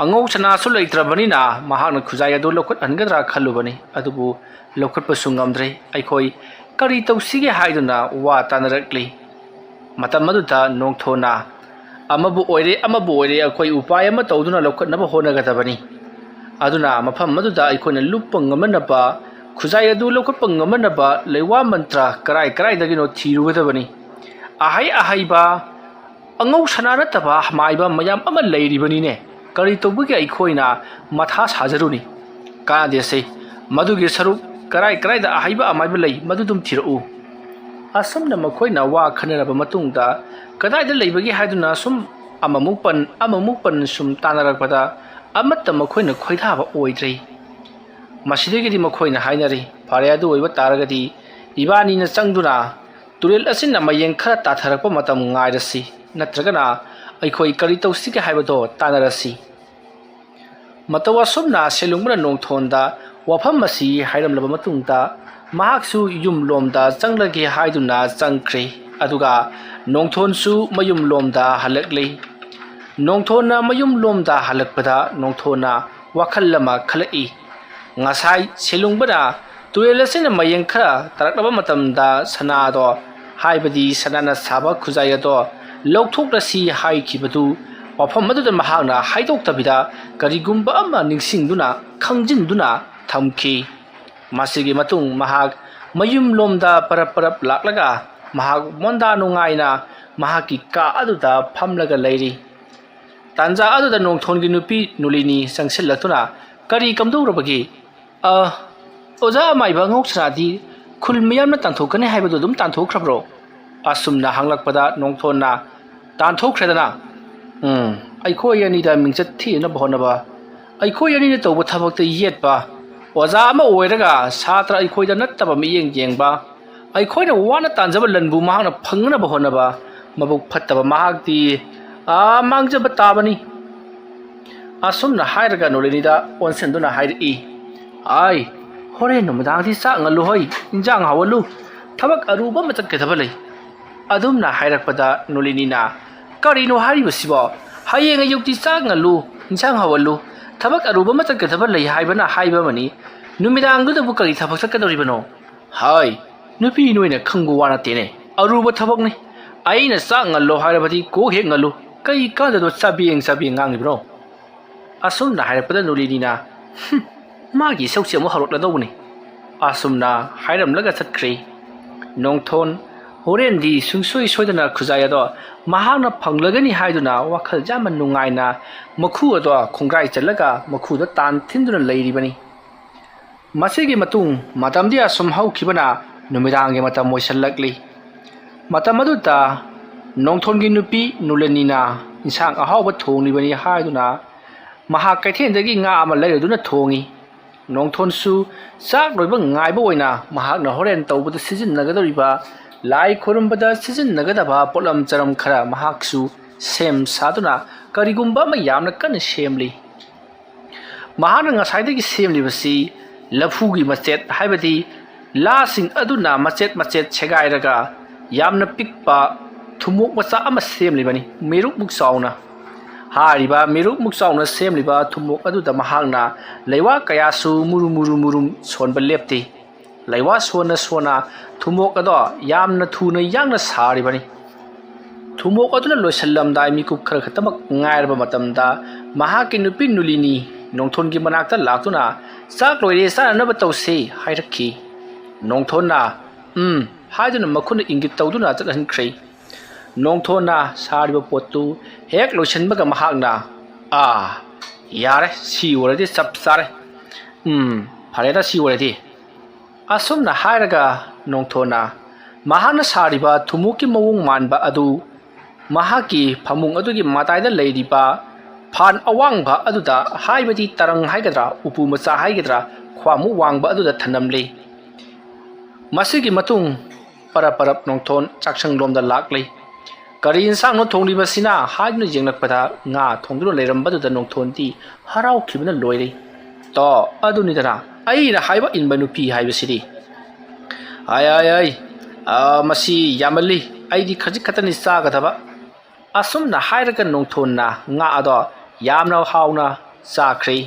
ꯑꯉꯧ ꯁꯅꯥꯁꯨ ꯂꯩꯇ꯭ꯔꯕꯅꯤꯅ ꯃꯍꯥꯛꯅ ꯈꯨꯖꯥꯏ ꯑꯗꯨ ꯂꯧꯈꯠꯍꯟꯒꯗ꯭ꯔꯥ ꯈꯜꯂꯨꯕꯅꯤ, ꯑꯗꯨꯕꯨ ꯂꯧꯈꯠꯄꯁꯨ ꯉꯝꯗ꯭ꯔꯦ꯫ "ꯑꯩꯈꯣꯏ ꯀꯔꯤ ꯇꯧꯁꯤꯒꯦ?" ꯍꯥꯏꯗꯨꯅ ꯋꯥ ꯇꯥꯅꯔꯛꯂꯤ꯫ ꯃꯇꯝ ꯑꯗꯨꯗ ꯅꯣꯡꯊꯣꯟꯅ, "ꯑꯃꯕꯨ ꯑꯣꯏꯔꯦ, ꯑꯃꯕꯨ ꯑꯣꯏꯔꯦ, ꯑꯩꯈꯣꯏ ꯎꯄꯥꯏ ꯑꯃ ꯇꯧꯗꯨꯅ ꯂꯧꯈꯠꯅꯕ ꯍꯣꯠꯅꯒꯗꯕꯅꯤ꯫ ꯑꯗꯨꯅ ꯃꯐꯝ ꯑꯗꯨꯗ ꯑꯩꯈꯣꯏꯅ ꯂꯨꯞꯄ ꯉꯝꯅꯅꯕ, ꯈꯨꯖꯥꯏ ꯑꯗꯨ ꯂꯧꯈꯠꯄ ꯉꯝꯅꯅꯕ ꯂꯩꯋꯥ ꯃꯟꯇ꯭ꯔ ꯀꯔꯥꯏ ꯀꯔꯥꯏꯗꯒꯤꯅꯣ ꯊꯤꯔꯨꯒꯗꯕꯅꯤ꯫ ꯑꯍꯩ ꯑꯍꯩꯕ ꯑꯉꯧ ꯁꯅꯥ ꯅꯠꯇꯕ ꯑꯃꯥꯏꯕ ꯃꯌꯥꯝ ꯑꯃ ꯂꯩꯔꯤꯕꯅꯤꯅꯦ꯫ ꯀꯔꯤ ꯇꯧꯕꯒꯤ ꯑꯩꯈꯣꯏꯅ ꯃꯊꯥ ꯁꯥꯖꯔꯨꯅꯤ? ꯀꯥꯟꯅꯗꯦꯁꯦ꯫ ꯃꯗꯨꯒꯤ ꯁꯔꯨꯛ ꯀꯔꯥꯏ ꯀꯔꯥꯏꯗ ꯑꯍꯩꯕ ꯑꯃꯥꯏꯕ ꯂꯩ, ꯃꯗꯨꯗꯨꯝ ꯊꯤꯔꯛꯎ꯫" ꯑꯁꯨꯝꯅ ꯃꯈꯣꯏꯅ ꯋꯥ ꯈꯟꯅꯔꯕ ꯃꯇꯨꯡꯗ, ꯀꯗꯥꯏꯗ ꯂꯩꯕꯒꯦ ꯍꯥꯏꯗꯨꯅ ꯁꯨꯝ ꯑꯃꯃꯨꯛ ꯄꯟ, ꯑꯃꯃꯨꯛ ꯄꯟ ꯁꯨꯝ ꯇꯥꯟꯅꯔꯛꯄꯗ, ꯑꯃꯠꯇ ꯃꯈꯣꯏꯅ ꯈꯣꯏꯗꯥꯕ ꯑꯣꯏꯗ꯭ꯔꯦ꯫ ꯃꯁꯤꯗꯒꯤꯗꯤ ꯃꯈꯣꯏꯅ ꯍꯥꯏꯅꯔꯤ, "ꯐꯔꯦ, ꯑꯗꯨ ꯑꯣꯏꯕ ꯇꯥꯔꯒꯗꯤ ꯏꯕꯥꯅꯤꯅ ꯆꯪꯗꯨꯅ ꯇꯨꯔꯦꯜ ꯑꯁꯤꯅ ꯃꯌꯦꯡ ꯈꯔ ꯇꯥꯊꯔꯛꯄ ꯃꯇꯝ ꯉꯥꯏꯔꯁꯤ, ꯅꯠꯇ꯭ꯔꯒꯅ ꯑꯩꯈꯣꯏ ꯀꯔꯤ ꯇꯧꯁꯤꯒꯦ ꯍꯥꯏꯕꯗꯣ ꯇꯥꯟꯅꯔꯁꯤ꯫" ꯃꯇꯧ ꯑꯁꯨꯝꯅ ꯁꯦꯂꯨꯡꯕꯅ ꯅꯣꯡꯊꯣꯟꯗ ꯋꯥꯐꯝ ꯑꯁꯤ ꯍꯥꯏꯔꯝꯂꯕ ꯃꯇꯨꯡꯗ, ꯃꯍꯥꯛꯁꯨ ꯌꯨꯝꯂꯣꯝꯗ ꯆꯪꯂꯒꯦ ꯍꯥꯏꯗꯨꯅ ꯆꯪꯈ꯭ꯔꯦ꯫ ꯑꯗꯨꯒ ꯅꯣꯡꯊꯣꯟꯁꯨ ꯃꯌꯨꯝꯂꯣꯝꯗ ꯍꯜꯂꯛꯂꯦ꯫ ꯅꯣꯡꯊꯣꯟꯅ ꯃꯌꯨꯝꯂꯣꯝꯗ ꯍꯜꯂꯛꯄꯗ ꯅꯣꯡꯊꯣꯟꯅ ꯋꯥꯈꯜ ꯑꯃ ꯈꯜꯂꯛꯏ꯫ ꯉꯁꯥꯏ ꯁꯦꯂꯨꯡꯕꯅ ꯇꯨꯔꯦꯜ ꯑꯁꯤꯅ ꯃꯌꯦꯡ ꯈꯔ ꯇꯥꯔꯛꯂꯕ ꯃꯇꯝꯗ ꯁꯅꯥꯗꯣ, ꯍꯥꯏꯕꯗꯤ ꯁꯅꯥꯅ ꯁꯥꯕ ꯈꯨꯖꯥꯏ ꯑꯗꯣ ꯂꯧꯊꯣꯛꯂꯁꯤ ꯍꯥꯏꯈꯤꯕꯗꯨ ꯃꯐꯝ ꯑꯗꯨꯗ ꯃꯍꯥꯛꯅ ꯍꯥꯏꯗꯣꯛꯇꯕꯤꯗ ꯀꯔꯤꯒꯨꯝꯕ ꯑꯃ ꯅꯤꯡꯁꯤꯡꯗꯨꯅ, ꯈꯪꯖꯤꯟꯗꯨꯅ ꯊꯝꯈꯤ꯫ ꯃꯁꯤꯒꯤ ꯃꯇꯨꯡ ꯃꯍꯥꯛ ꯃꯌꯨꯝꯂꯣꯝꯗ ꯄꯔꯞ ꯄꯔꯞ ꯂꯥꯛꯂꯒ ꯃꯍꯥꯛ ꯃꯣꯟꯗꯥ ꯅꯨꯡꯉꯥꯏꯅ ꯃꯍꯥꯛꯀꯤ ꯀꯥ ꯑꯗꯨꯗ ꯐꯝꯂꯒ ꯂꯩꯔꯤ꯫ ꯇꯥꯟꯖꯥ ꯑꯗꯨꯗ ꯅꯣꯡꯊꯣꯟꯒꯤ ꯅꯨꯄꯤ ꯅꯨꯂꯤꯅꯤ ꯆꯪꯁꯤꯜꯂꯛꯇꯨꯅ, "ꯀꯔꯤ ꯀꯝꯗꯧꯔꯕꯒꯦ? ꯑ, ꯑꯣꯖꯥ ꯑꯃꯥꯏꯕ ꯑꯉꯧꯁꯅꯥꯗꯤ ꯈꯨꯜ ꯃꯤꯌꯥꯝꯅ ꯇꯥꯟꯊꯣꯛꯀꯅꯤ ꯍꯥꯏꯕꯗꯨ ꯑꯗꯨꯝ ꯇꯥꯟꯊꯣꯛꯈ꯭ꯔꯕ꯭ꯔꯣ?" ꯑꯁꯨꯝꯅ ꯍꯪꯂꯛꯄꯗ ꯅꯣꯡꯊꯣꯟꯅ, "ꯇꯥꯟꯊꯣꯛꯈ꯭ꯔꯦꯗꯅ꯫ ꯎꯝ, ꯑꯩꯈꯣꯏ ꯑꯅꯤꯗ ꯃꯤꯡꯆꯠ ꯊꯤꯅꯕ ꯍꯣꯠꯅꯕ, ꯑꯩꯈꯣꯏ ꯑꯅꯤꯅ ꯇꯧꯕ ꯊꯕꯛꯇ ꯌꯦꯠꯄ, ꯑꯣꯖꯥ ꯑꯃ ꯑꯣꯏꯔꯒ ꯁꯥꯇ꯭ꯔ ꯑꯩꯈꯣꯏꯗ ꯅꯠꯇꯕ ꯃꯤꯠꯌꯦꯡ ꯌꯦꯡꯕ, ꯑꯩꯈꯣꯏꯅ ꯋꯥꯅ ꯇꯥꯟꯖꯕ ꯂꯟꯕꯨ ꯃꯍꯥꯛꯅ ꯐꯪꯅꯕ ꯍꯣꯠꯅꯕ, ꯃꯕꯨꯛ ꯐꯠꯇꯕ ꯃꯍꯥꯛꯇꯤ, ꯑꯥ, ꯃꯥꯡꯖꯕ ꯇꯥꯕꯅꯤ꯫" ꯑꯁꯨꯝꯅ ꯍꯥꯏꯔꯒ ꯅꯣꯂꯤꯅꯤꯗ ꯑꯣꯟꯁꯤꯟꯗꯨꯅ ꯍꯥꯏꯔꯛꯏ, "ꯑꯥꯏ, ꯍꯣꯔꯦꯟ ꯅꯨꯃꯤꯗꯥꯡꯗꯤ ꯆꯥꯛ ꯉꯜꯂꯨ ꯍꯣꯏ, ꯏꯟꯖꯥꯡ ꯍꯥꯎꯍꯜꯂꯨ, ꯊꯕꯛ ꯑꯔꯨꯕ ꯑꯃ ꯆꯠꯀꯗꯕ ꯂꯩ꯫" ꯑꯗꯨꯝꯅ ꯍꯥꯏꯔꯛꯄꯗ ꯅꯣꯂꯤꯅꯤꯅ, "ꯀꯔꯤꯅꯣ ꯍꯥꯏꯔꯤꯕꯁꯤꯕꯣ? ꯍꯌꯦꯡ ꯑꯌꯨꯛꯇꯤ ꯆꯥꯛ ꯉꯜꯂꯨ, ꯏꯟꯁꯥꯡ ꯍꯥꯎꯍꯜꯂꯨ, ꯊꯕꯛ ꯑꯔꯨꯕ ꯑꯃ ꯆꯠꯀꯗꯕ ꯂꯩ ꯍꯥꯏꯕꯅ ꯍꯥꯏꯕ ꯑꯃꯅꯤ꯫ ꯅꯨꯃꯤꯗꯥꯡꯗꯨꯗꯕꯨ ꯀꯔꯤ ꯊꯕꯛ ꯆꯠꯀꯗꯧꯔꯤꯕꯅꯣ?" "ꯍꯥꯏ, ꯅꯨꯄꯤ ꯅꯣꯏꯅ ꯈꯪꯕ ꯋꯥ ꯅꯠꯇꯦꯅꯦ꯫ ꯑꯔꯨꯕ ꯊꯕꯛꯅꯤ꯫ ꯑꯩꯅ ꯆꯥꯛ ꯉꯜꯂꯣ ꯍꯥꯏꯔꯕꯗꯤ ꯀꯣꯛ ꯍꯦꯛ ꯉꯜꯂꯨ꯫ ꯀꯩ ꯀꯥꯟꯗꯗꯣ ꯆꯥꯕꯦꯡ ꯆꯥꯕꯦꯡ ꯉꯥꯡꯂꯤꯕꯅꯣ?" ꯑꯁꯨꯝꯅ ꯍꯥꯏꯔꯛꯄꯗ ꯅꯨꯂꯤꯅꯤꯅ, "ꯍꯨꯝ, ꯃꯥꯒꯤ ꯏꯁꯧꯁꯦ ꯑꯃꯨꯛ ꯍꯧꯔꯛꯂꯗꯧꯕꯅꯤ꯫" ꯑꯁꯨꯝꯅ ꯍꯥꯏꯔꯝꯂꯒ ꯆꯠꯈ꯭ꯔꯦ꯫ ꯅꯣꯡꯊꯣꯟ ꯍꯣꯔꯦꯟꯗꯤ ꯁꯨꯡꯁꯣꯏ ꯁꯣꯏꯗꯅ ꯈꯨꯖꯥꯏ ꯑꯗꯣ ꯃꯍꯥꯛꯅ ꯐꯪꯂꯒꯅꯤ ꯍꯥꯏꯗꯨꯅ ꯋꯥꯈꯜ ꯌꯥꯝꯅ ꯅꯨꯡꯉꯥꯏꯅ ꯃꯈꯨ ꯑꯗꯣ ꯈꯣꯡꯒ꯭ꯔꯥꯏ ꯆꯜꯂꯒ ꯃꯈꯨꯗ ꯇꯥꯟ ꯊꯤꯟꯗꯨꯅ ꯂꯩꯔꯤꯕꯅꯤ꯫ ꯃꯁꯤꯒꯤ ꯃꯇꯨꯡ ꯃꯇꯝꯗꯤ ꯑꯁꯨꯝ ꯍꯧꯈꯤꯕꯅ ꯅꯨꯃꯤꯗꯥꯡꯒꯤ ꯃꯇꯝ ꯑꯣꯏꯁꯤꯜꯂꯛꯂꯤ꯫ ꯃꯇꯝ ꯑꯗꯨꯗ ꯅꯣꯡꯊꯣꯟꯒꯤ ꯅꯨꯄꯤ ꯅꯨꯂꯅꯤꯅ ꯏꯟꯁꯥꯡ ꯑꯍꯥꯎꯕ ꯊꯣꯡꯂꯤꯕꯅꯤ ꯍꯥꯏꯗꯨꯅ ꯃꯍꯥꯛ ꯀꯩꯊꯦꯜꯗꯒꯤ ꯉꯥ ꯑꯃ ꯂꯩꯔꯨꯗꯨꯅ ꯊꯣꯡꯉꯤ꯫ ꯅꯣꯡꯊꯣꯟꯁꯨ ꯆꯥꯛ ꯂꯣꯏꯕ ꯉꯥꯏꯕ ꯑꯣꯏꯅ ꯃꯍꯥꯛꯅ ꯍꯣꯔꯦꯟ ꯇꯧꯕꯗ ꯁꯤꯖꯤꯟꯅꯒꯗꯧꯔꯤꯕ, ꯂꯥꯏ ꯈꯨꯔꯨꯝꯕꯗ ꯁꯤꯖꯤꯟꯅꯒꯗꯕ ꯄꯣꯠꯂꯝ ꯆꯔꯝ ꯈꯔ ꯃꯍꯥꯛꯁꯨ ꯁꯦꯝ ꯁꯥꯗꯨꯅ ꯀꯔꯤꯒꯨꯝꯕ ꯑꯃ ꯌꯥꯝꯅ ꯀꯟꯅ ꯁꯦꯝꯂꯤ꯫ ꯃꯍꯥꯛꯅ ꯉꯁꯥꯏꯗꯒꯤ ꯁꯦꯝꯂꯤꯕꯁꯤ ꯂꯐꯨꯒꯤ ꯃꯆꯦꯠ, ꯍꯥꯏꯕꯗꯤ ꯂꯥꯁꯤꯡ ꯑꯗꯨꯅ ꯃꯆꯦꯠ ꯃꯆꯦꯠ ꯁꯦꯒꯥꯏꯔꯒ ꯌꯥꯝꯅ ꯄꯤꯛꯄ ꯊꯨꯝꯃꯣꯛ ꯃꯆꯥ ꯑꯃ ꯁꯦꯝꯂꯤꯕꯅꯤ, ꯃꯦꯔꯨꯛꯃꯨꯛ ꯆꯥꯎꯅ꯫ ꯍꯥꯏꯔꯤꯕ ꯃꯦꯔꯨꯛꯃꯨꯛ ꯆꯥꯎꯅ ꯁꯦꯝꯂꯤꯕ ꯊꯨꯝꯃꯣꯛ ꯑꯗꯨꯗ ꯃꯍꯥꯛꯅ ꯂꯩꯋꯥ ꯀꯌꯥꯁꯨ ꯃꯨꯔꯨꯝ ꯃꯨꯔꯨꯝ ꯃꯨꯔꯨꯝ ꯁꯣꯟꯕ ꯂꯦꯞꯇꯦ꯫ ꯂꯩꯋꯥ ꯁꯣꯟꯅ ꯁꯣꯟꯅ ꯊꯨꯝꯃꯣꯛ ꯑꯗꯣ ꯌꯥꯝꯅ ꯊꯨꯅ ꯌꯥꯡꯅ ꯁꯥꯔꯤꯕꯅꯤ꯫ ꯊꯨꯝꯃꯣꯛ ꯑꯗꯨꯅ ꯂꯣꯏꯁꯤꯜꯂꯝꯗꯥꯏ ꯃꯤꯀꯨꯞ ꯈꯔ ꯈꯛꯇꯃꯛ ꯉꯥꯏꯔꯕ ꯃꯇꯝꯗ ꯃꯍꯥꯛꯀꯤ ꯅꯨꯄꯤ ꯅꯨꯂꯤꯅꯤ ꯅꯣꯡꯊꯣꯟꯒꯤ ꯃꯅꯥꯛꯇ ꯂꯥꯛꯇꯨꯅ "ꯆꯥꯛ ꯂꯣꯏꯔꯦ, ꯆꯥꯅꯅꯕ ꯇꯧꯁꯤ" ꯍꯥꯏꯔꯛꯈꯤ꯫ ꯅꯣꯡꯊꯣꯟꯅ "ꯎꯝ" ꯍꯥꯏꯗꯨꯅ ꯃꯈꯨꯠꯅ ꯏꯪꯒꯤꯠ ꯇꯧꯗꯨꯅ ꯆꯠꯍꯟꯈ꯭ꯔꯦ꯫ ꯅꯣꯡꯊꯣꯟꯅ ꯁꯥꯔꯤꯕ ꯄꯣꯠꯇꯨ ꯍꯦꯛ ꯂꯣꯏꯁꯤꯟꯕꯒ ꯃꯍꯥꯛꯅ "ꯑꯥ, ꯌꯥꯔꯦ, ꯁꯤ ꯑꯣꯏꯔꯗꯤ ꯆꯞ ꯆꯥꯔꯦ꯫ ꯎꯝ, ꯐꯔꯦꯗ, ꯁꯤ ꯑꯣꯏꯔꯗꯤ" ꯑꯁꯨꯝꯅ ꯍꯥꯏꯔꯒ ꯅꯣꯡꯊꯣꯟꯅ ꯃꯍꯥꯛꯅ ꯁꯥꯔꯤꯕ ꯊꯨꯝꯃꯣꯛꯀꯤ ꯃꯑꯣꯡ ꯃꯥꯟꯕ ꯑꯗꯨ ꯃꯍꯥꯛꯀꯤ ꯐꯃꯨꯡ ꯑꯗꯨꯒꯤ ꯃꯇꯥꯏꯗ ꯂꯩꯔꯤꯕ ꯐꯥꯟ ꯑꯋꯥꯡꯕ ꯑꯗꯨꯗ, ꯍꯥꯏꯕꯗꯤ ꯇꯔꯪ ꯍꯥꯏꯒꯗ꯭ꯔꯥ, ꯎꯄꯨ ꯃꯆꯥ ꯍꯥꯏꯒꯗ꯭ꯔꯥ, ꯈ꯭ꯋꯥꯡꯃꯨꯛ ꯋꯥꯡꯕ ꯑꯗꯨꯗ ꯊꯅꯝꯂꯦ꯫ ꯃꯁꯤꯒꯤ ꯃꯇꯨꯡ ꯄꯔꯞ ꯄꯔꯞ ꯅꯣꯡꯊꯣꯟ ꯆꯥꯛꯁꯪꯂꯣꯝꯗ ꯂꯥꯛꯂꯦ꯫ "ꯀꯔꯤ ꯏꯟꯁꯥꯡꯅꯣ ꯊꯣꯡꯂꯤꯕꯁꯤꯅ?" ꯍꯥꯏꯗꯨꯅ ꯌꯦꯡꯂꯛꯄꯗ ꯉꯥ ꯊꯣꯡꯗꯨꯅ ꯂꯩꯔꯝꯕꯗꯨꯗ ꯅꯣꯡꯊꯣꯟꯗꯤ ꯍꯔꯥꯎꯈꯤꯕꯅ ꯂꯣꯏꯔꯦ꯫ "ꯇꯣ, ꯑꯗꯨꯅꯤꯗꯅ ꯑꯩꯅ ꯍꯥꯏꯕ ꯏꯟꯕ ꯅꯨꯄꯤ ꯍꯥꯏꯕꯁꯤꯗꯤ꯫ ꯑꯥꯏ, ꯑꯥꯏ, ꯑꯥꯏ, ꯑꯥ, ꯃꯁꯤ ꯌꯥꯝꯃꯜꯂꯤ, ꯑꯩꯗꯤ ꯈꯖꯤꯛ ꯈꯛꯇꯅꯤ ꯆꯥꯒꯗꯕ"꯫ ꯑꯁꯨꯝꯅ ꯍꯥꯏꯔꯒ ꯅꯣꯡꯊꯣꯟꯅ ꯉꯥ ꯑꯗꯣ ꯌꯥꯝꯅ ꯍꯥꯎꯅ ꯆꯥꯈ꯭ꯔꯦ꯫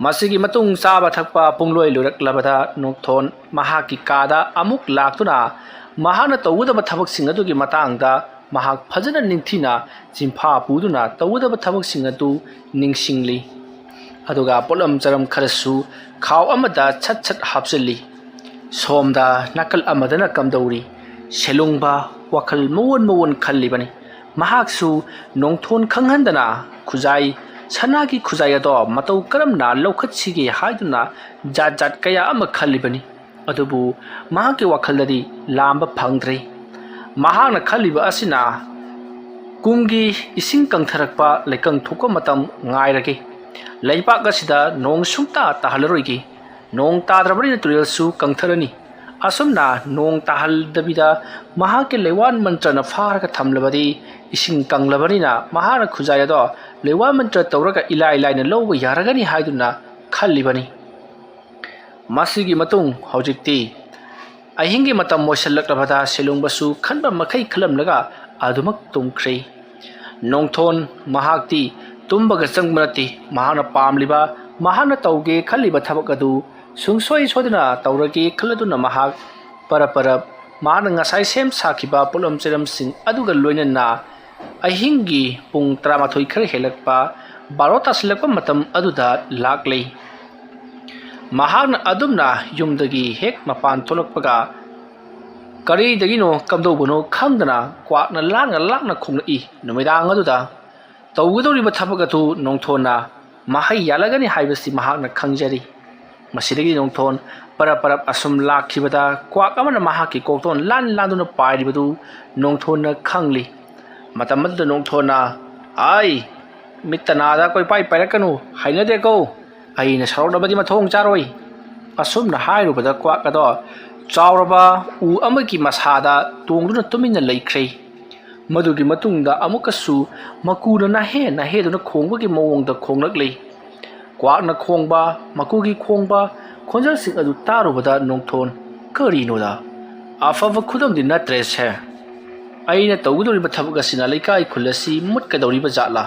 ꯃꯁꯤꯒꯤ ꯃꯇꯨꯡ ꯆꯥꯕ ꯊꯛꯄ ꯄꯨꯡꯂꯣꯏ ꯂꯣꯏꯔꯛꯂꯕꯗ ꯅꯣꯡꯊꯣꯟ ꯃꯍꯥꯛꯀꯤ ꯀꯥꯗ ꯑꯃꯨꯛ ꯂꯥꯛꯇꯨꯅ ꯃꯍꯥꯛꯅ ꯇꯧꯒꯗꯕ ꯊꯕꯛꯁꯤꯡ ꯑꯗꯨꯒꯤ ꯃꯇꯥꯡꯗ ꯃꯍꯥꯛ ꯐꯖꯅ ꯅꯤꯡꯊꯤꯅ ꯆꯤꯟꯐꯥ ꯄꯨꯗꯨꯅ ꯇꯧꯒꯗꯕ ꯊꯕꯛꯁꯤꯡ ꯑꯗꯨ ꯅꯤꯡꯁꯤꯡꯂꯤ꯫ ꯑꯗꯨꯒ ꯄꯣꯠꯂꯝ ꯆꯔꯝ ꯈꯔꯁꯨ ꯈꯥꯎ ꯑꯃꯗ ꯁꯠ ꯁꯠ ꯍꯥꯞꯆꯤꯜꯂꯤ꯫ ꯁꯣꯝꯗ ꯅꯥꯀꯜ ꯑꯃꯗꯅ ꯀꯝꯗꯧꯔꯤ? ꯁꯦꯂꯨꯡꯕ ꯋꯥꯈꯜ ꯃꯑꯣꯟ ꯃꯑꯣꯟ ꯈꯜꯂꯤꯕꯅꯤ꯫ ꯃꯍꯥꯛꯁꯨ ꯅꯣꯡꯊꯣꯟ ꯈꯪꯍꯟꯗꯅ ꯈꯨꯖꯥꯏ, ꯁꯅꯥꯒꯤ ꯈꯨꯖꯥꯏ ꯑꯗꯣ ꯃꯇꯧ ꯀꯔꯝꯅ ꯂꯧꯈꯠꯁꯤꯒꯦ ꯍꯥꯏꯗꯨꯅ ꯖꯥꯠ ꯖꯥꯠ ꯀꯌꯥ ꯑꯃ ꯈꯜꯂꯤꯕꯅꯤ꯫ ꯑꯗꯨꯕꯨ ꯃꯍꯥꯛꯀꯤ ꯋꯥꯈꯜꯗꯗꯤ ꯂꯥꯝꯕ ꯐꯪꯗ꯭ꯔꯦ꯫ ꯃꯍꯥꯛꯅ ꯈꯜꯂꯤꯕ ꯑꯁꯤꯅ ꯀꯨꯝꯒꯤ ꯏꯁꯤꯡ ꯀꯪꯊꯔꯛꯄ ꯂꯩꯀꯪ ꯊꯣꯛꯄ ꯃꯇꯝ ꯉꯥꯏꯔꯒꯦ꯫ ꯂꯩꯕꯥꯛ ꯑꯁꯤꯗ ꯅꯣꯡ ꯁꯨꯡꯇꯥ ꯇꯥꯍꯜꯂꯔꯣꯏꯒꯦ꯫ ꯅꯣꯡ ꯇꯥꯗ꯭ꯔꯕꯅꯤꯅ ꯇꯨꯔꯦꯜꯁꯨ ꯀꯪꯊꯔꯅꯤ꯫ ꯑꯁꯨꯝꯅ ꯅꯣꯡ ꯇꯥꯍꯜꯗꯕꯤꯗ ꯃꯍꯥꯛꯀꯤ ꯂꯩꯋꯥꯟ ꯃꯟꯇ꯭ꯔꯅ ꯐꯥꯔꯒ ꯊꯝꯂꯕꯗꯤ ꯏꯁꯤꯡ ꯀꯪꯂꯕꯅꯤꯅ ꯃꯍꯥꯛꯅ ꯈꯨꯖꯥꯏ ꯑꯗꯣ ꯂꯩꯋꯥꯟ ꯃꯟꯇ꯭ꯔ ꯇꯧꯔꯒ ꯏꯂꯥꯏ ꯂꯥꯏꯅ ꯂꯧꯕ ꯌꯥꯔꯒꯅꯤ ꯍꯥꯏꯗꯨꯅ ꯈꯜꯂꯤꯕꯅꯤ꯫ ꯃꯁꯤꯒꯤ ꯃꯇꯨꯡ ꯍꯧꯖꯤꯛꯇꯤ ꯑꯍꯤꯡꯒꯤ ꯃꯇꯝ ꯑꯣꯏꯁꯤꯜꯂꯛꯂꯕꯗ ꯁꯦꯂꯨꯡꯕꯁꯨ ꯈꯟꯕ ꯃꯈꯩ ꯈꯜꯂꯝꯂꯒ ꯑꯗꯨꯃꯛ ꯇꯨꯝꯈ꯭ꯔꯦ꯫ ꯅꯣꯡꯊꯣꯟ ꯃꯍꯥꯛꯇꯤ ꯇꯨꯝꯕꯒ ꯆꯪꯕ ꯅꯠꯇꯦ꯫ ꯃꯍꯥꯛꯅ ꯄꯥꯝꯂꯤꯕ, ꯃꯍꯥꯛꯅ ꯇꯧꯒꯦ ꯈꯜꯂꯤꯕ ꯊꯕꯛ ꯑꯗꯨ ꯁꯨꯡꯁꯣꯏ ꯁꯣꯏꯗꯅ ꯇꯧꯔꯒꯦ ꯈꯜꯂꯗꯨꯅ ꯃꯍꯥꯛ ꯄꯔꯞ ꯄꯔꯞ ꯃꯍꯥꯛꯅ ꯉꯁꯥꯏ ꯁꯦꯝ ꯁꯥꯈꯤꯕ ꯄꯣꯠꯂꯝ ꯆꯩꯔꯝꯁꯤꯡ ꯑꯗꯨꯒ ꯂꯣꯏꯅꯅ ꯑꯍꯤꯡꯒꯤ ꯄꯨꯡ ꯇꯔꯥꯃꯥꯊꯣꯏ ꯈꯔ ꯍꯦꯜꯂꯛꯄ, ꯕꯥꯔꯣ ꯇꯥꯁꯤꯜꯂꯛꯄ ꯃꯇꯝ ꯑꯗꯨꯗ ꯂꯥꯛꯂꯤ꯫ ꯃꯍꯥꯛꯅ ꯑꯗꯨꯝꯅ ꯌꯨꯝꯗꯒꯤ ꯍꯦꯛ ꯃꯄꯥꯟ ꯊꯣꯛꯂꯛꯄꯒ ꯀꯔꯤꯗꯒꯤꯅꯣ ꯀꯝꯗꯧꯕꯅꯣ ꯈꯪꯗꯅ ꯀ꯭ꯋꯥꯛꯅ ꯂꯥꯡꯅ ꯂꯥꯡꯅ ꯈꯣꯡꯂꯛꯏ꯫ ꯅꯨꯃꯤꯗꯥꯡ ꯑꯗꯨꯗ ꯇꯧꯒꯗꯧꯔꯤꯕ ꯊꯕꯛ ꯑꯗꯨ ꯅꯣꯡꯊꯣꯟꯅ ꯃꯍꯩ ꯌꯥꯜꯂꯒꯅꯤ ꯍꯥꯏꯕꯁꯤ ꯃꯍꯥꯛꯅ ꯈꯪꯖꯔꯤ꯫ ꯃꯁꯤꯗꯒꯤ ꯅꯣꯡꯊꯣꯟ ꯄꯔꯞ ꯄꯔꯞ ꯑꯁꯨꯝ ꯂꯥꯛꯈꯤꯕꯗ ꯀ꯭ꯋꯥꯛ ꯑꯃꯅ ꯃꯍꯥꯛꯀꯤ ꯀꯣꯛꯊꯣꯟ ꯂꯥꯟ ꯂꯥꯟꯗꯨꯅ ꯄꯥꯏꯔꯤꯕꯗꯨ ꯅꯣꯡꯊꯣꯟꯅ ꯈꯪꯂꯤ꯫ ꯃꯇꯝ ꯑꯗꯨꯗ ꯅꯣꯡꯊꯣꯟꯅ, "ꯑꯩ ꯃꯤꯠꯇ ꯅꯥꯗ ꯀꯣꯏꯄꯥꯏ ꯄꯥꯏꯔꯛꯀꯅꯨ, ꯍꯩꯅꯗꯦꯀꯣ꯫ ꯑꯩꯅ ꯁꯥꯎꯔꯛꯂꯕꯗꯤ ꯃꯊꯣꯡ ꯆꯥꯔꯣꯏ"꯫ ꯑꯁꯨꯝꯅ ꯍꯥꯏꯔꯨꯕꯗ ꯀ꯭ꯋꯥꯛ ꯑꯗꯣ ꯆꯥꯎꯔꯕ ꯎ ꯑꯃꯒꯤ ꯃꯁꯥꯗ ꯇꯣꯡꯗꯨꯅ ꯇꯨꯃꯤꯟꯅ ꯂꯩꯈ꯭ꯔꯦ꯫ ꯃꯗꯨꯒꯤ ꯃꯇꯨꯡꯗ ꯑꯃꯨꯛꯀꯁꯨ ꯃꯀꯨꯅ ꯅꯥꯍꯦ ꯅꯥꯍꯦꯗꯨꯅ ꯈꯣꯡꯕꯒꯤ ꯃꯑꯣꯡꯗ ꯈꯣꯡꯂꯛꯂꯤ꯫ ꯀ꯭ꯋꯥꯛꯅ ꯈꯣꯡꯕ, ꯃꯀꯨꯒꯤ ꯈꯣꯡꯕ ꯈꯣꯟꯖꯦꯜꯁꯤꯡ ꯑꯗꯨ ꯇꯥꯔꯨꯕꯗ ꯅꯣꯡꯊꯣꯟ, "ꯀꯔꯤꯅꯣꯗ? ꯑꯐꯕ ꯈꯨꯗꯝꯗꯤ ꯅꯠꯇ꯭ꯔꯦꯁꯦ꯫ ꯑꯩꯅ ꯇꯧꯒꯗꯧꯔꯤꯕ ꯊꯕꯛ ꯑꯁꯤꯅ ꯂꯩꯀꯥꯏ ꯈꯨꯜ ꯑꯁꯤ ꯃꯨꯠꯀꯗꯧꯔꯤꯕ ꯖꯥꯠꯂꯥ?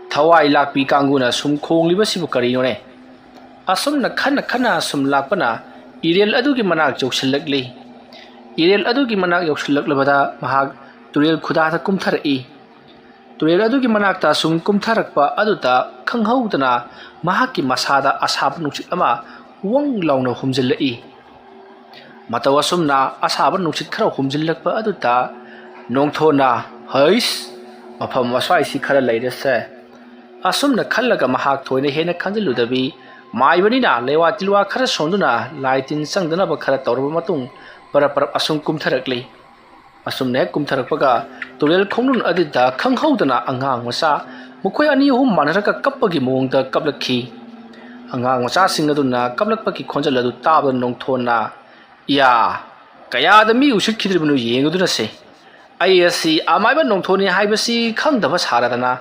ꯊꯋꯥꯏ ꯂꯥꯛꯄꯤ ꯀꯥꯡꯕꯨꯅ ꯁꯨꯝ ꯈꯣꯡꯂꯤꯕꯁꯤꯕꯨ ꯀꯔꯤꯅꯣꯅꯦ?" ꯑꯁꯨꯝꯅ ꯈꯟꯅ ꯈꯟꯅ ꯁꯨꯝ ꯂꯥꯛꯄꯅ ꯏꯔꯦꯜ ꯑꯗꯨꯒꯤ ꯃꯅꯥꯛ ꯌꯧꯁꯤꯜꯂꯛꯂꯤ꯫ ꯏꯔꯦꯜ ꯑꯗꯨꯒꯤ ꯃꯅꯥꯛ ꯌꯧꯁꯤꯜꯂꯛꯂꯕꯗ ꯃꯍꯥꯛ ꯇꯨꯔꯦꯜ ꯈꯨꯗꯥꯗ ꯀꯨꯝꯊꯔꯛꯏ꯫ ꯇꯨꯔꯦꯜ ꯑꯗꯨꯒꯤ ꯃꯅꯥꯛꯇ ꯁꯨꯝ ꯀꯨꯝꯊꯔꯛꯄ ꯑꯗꯨꯗ ꯈꯪꯍꯧꯗꯅ ꯃꯍꯥꯛꯀꯤ ꯃꯁꯥꯗ ꯑꯁꯥꯕ ꯅꯨꯡꯁꯤꯠ ꯑꯃ ꯋꯪ ꯂꯥꯎꯅ ꯍꯨꯝꯖꯤꯜꯂꯛꯏ꯫ ꯃꯇꯧ ꯑꯁꯨꯝꯅ ꯑꯁꯥꯕ ꯅꯨꯡꯁꯤꯠ ꯈꯔ ꯍꯨꯝꯖꯤꯜꯂꯛꯄ ꯑꯗꯨꯗ ꯅꯣꯡꯊꯣꯟꯅ, "ꯍꯩꯁ, ꯃꯐꯝ ꯑꯁ꯭ꯋꯥꯏꯁꯤ ꯈꯔ ꯂꯩꯔꯁꯦ"꯫ ꯑꯁꯨꯝꯅ ꯈꯜꯂꯒ ꯃꯍꯥꯛ ꯊꯣꯏꯅ ꯍꯦꯟꯅ ꯈꯟꯖꯤꯜꯂꯨꯗꯕꯤ, ꯃꯥꯏꯕꯅꯤꯅ ꯂꯩꯋꯥ ꯇꯤꯜꯋꯥ ꯈꯔ ꯁꯣꯟꯗꯨꯅ ꯂꯥꯏ ꯇꯤꯟ ꯆꯪꯗꯅꯕ ꯈꯔ ꯇꯧꯔꯕ ꯃꯇꯨꯡ ꯄꯔꯞ ꯄꯔꯞ ꯑꯁꯨꯝ ꯀꯨꯝꯊꯔꯛꯂꯤ꯫ ꯑꯁꯨꯝꯅ ꯍꯦꯛ ꯀꯨꯝꯊꯔꯛꯄꯒ ꯇꯨꯔꯦꯜ ꯈꯣꯡꯅꯨꯡ ꯑꯗꯨꯗ ꯈꯪꯍꯧꯗꯅ ꯑꯉꯥꯡ ꯃꯆꯥ ꯃꯈꯣꯏ ꯑꯅꯤ ꯑꯍꯨꯝ ꯃꯥꯟꯅꯔꯒ ꯀꯞꯄꯒꯤ ꯃꯑꯣꯡꯗ ꯀꯞꯂꯛꯈꯤ꯫ ꯑꯉꯥꯡ ꯃꯆꯥꯁꯤꯡ ꯑꯗꯨꯅ ꯀꯞꯂꯛꯄꯒꯤ ꯈꯣꯟꯖꯦꯜ ꯑꯗꯨ ꯇꯥꯕꯗ ꯅꯣꯡꯊꯣꯟꯅ, "ꯏꯌꯥ, ꯀꯌꯥꯗ ꯃꯤ ꯎꯁꯤꯠꯈꯤꯗ꯭ꯔꯤꯕꯅꯣ ꯌꯦꯡꯉꯨꯗꯨꯅꯁꯦ꯫ ꯑꯩ ꯑꯁꯤ ꯑꯃꯥꯏꯕ ꯅꯣꯡꯊꯣꯟꯅꯤ ꯍꯥꯏꯕꯁꯤ ꯈꯪꯗꯕ ꯁꯥꯔꯗꯅ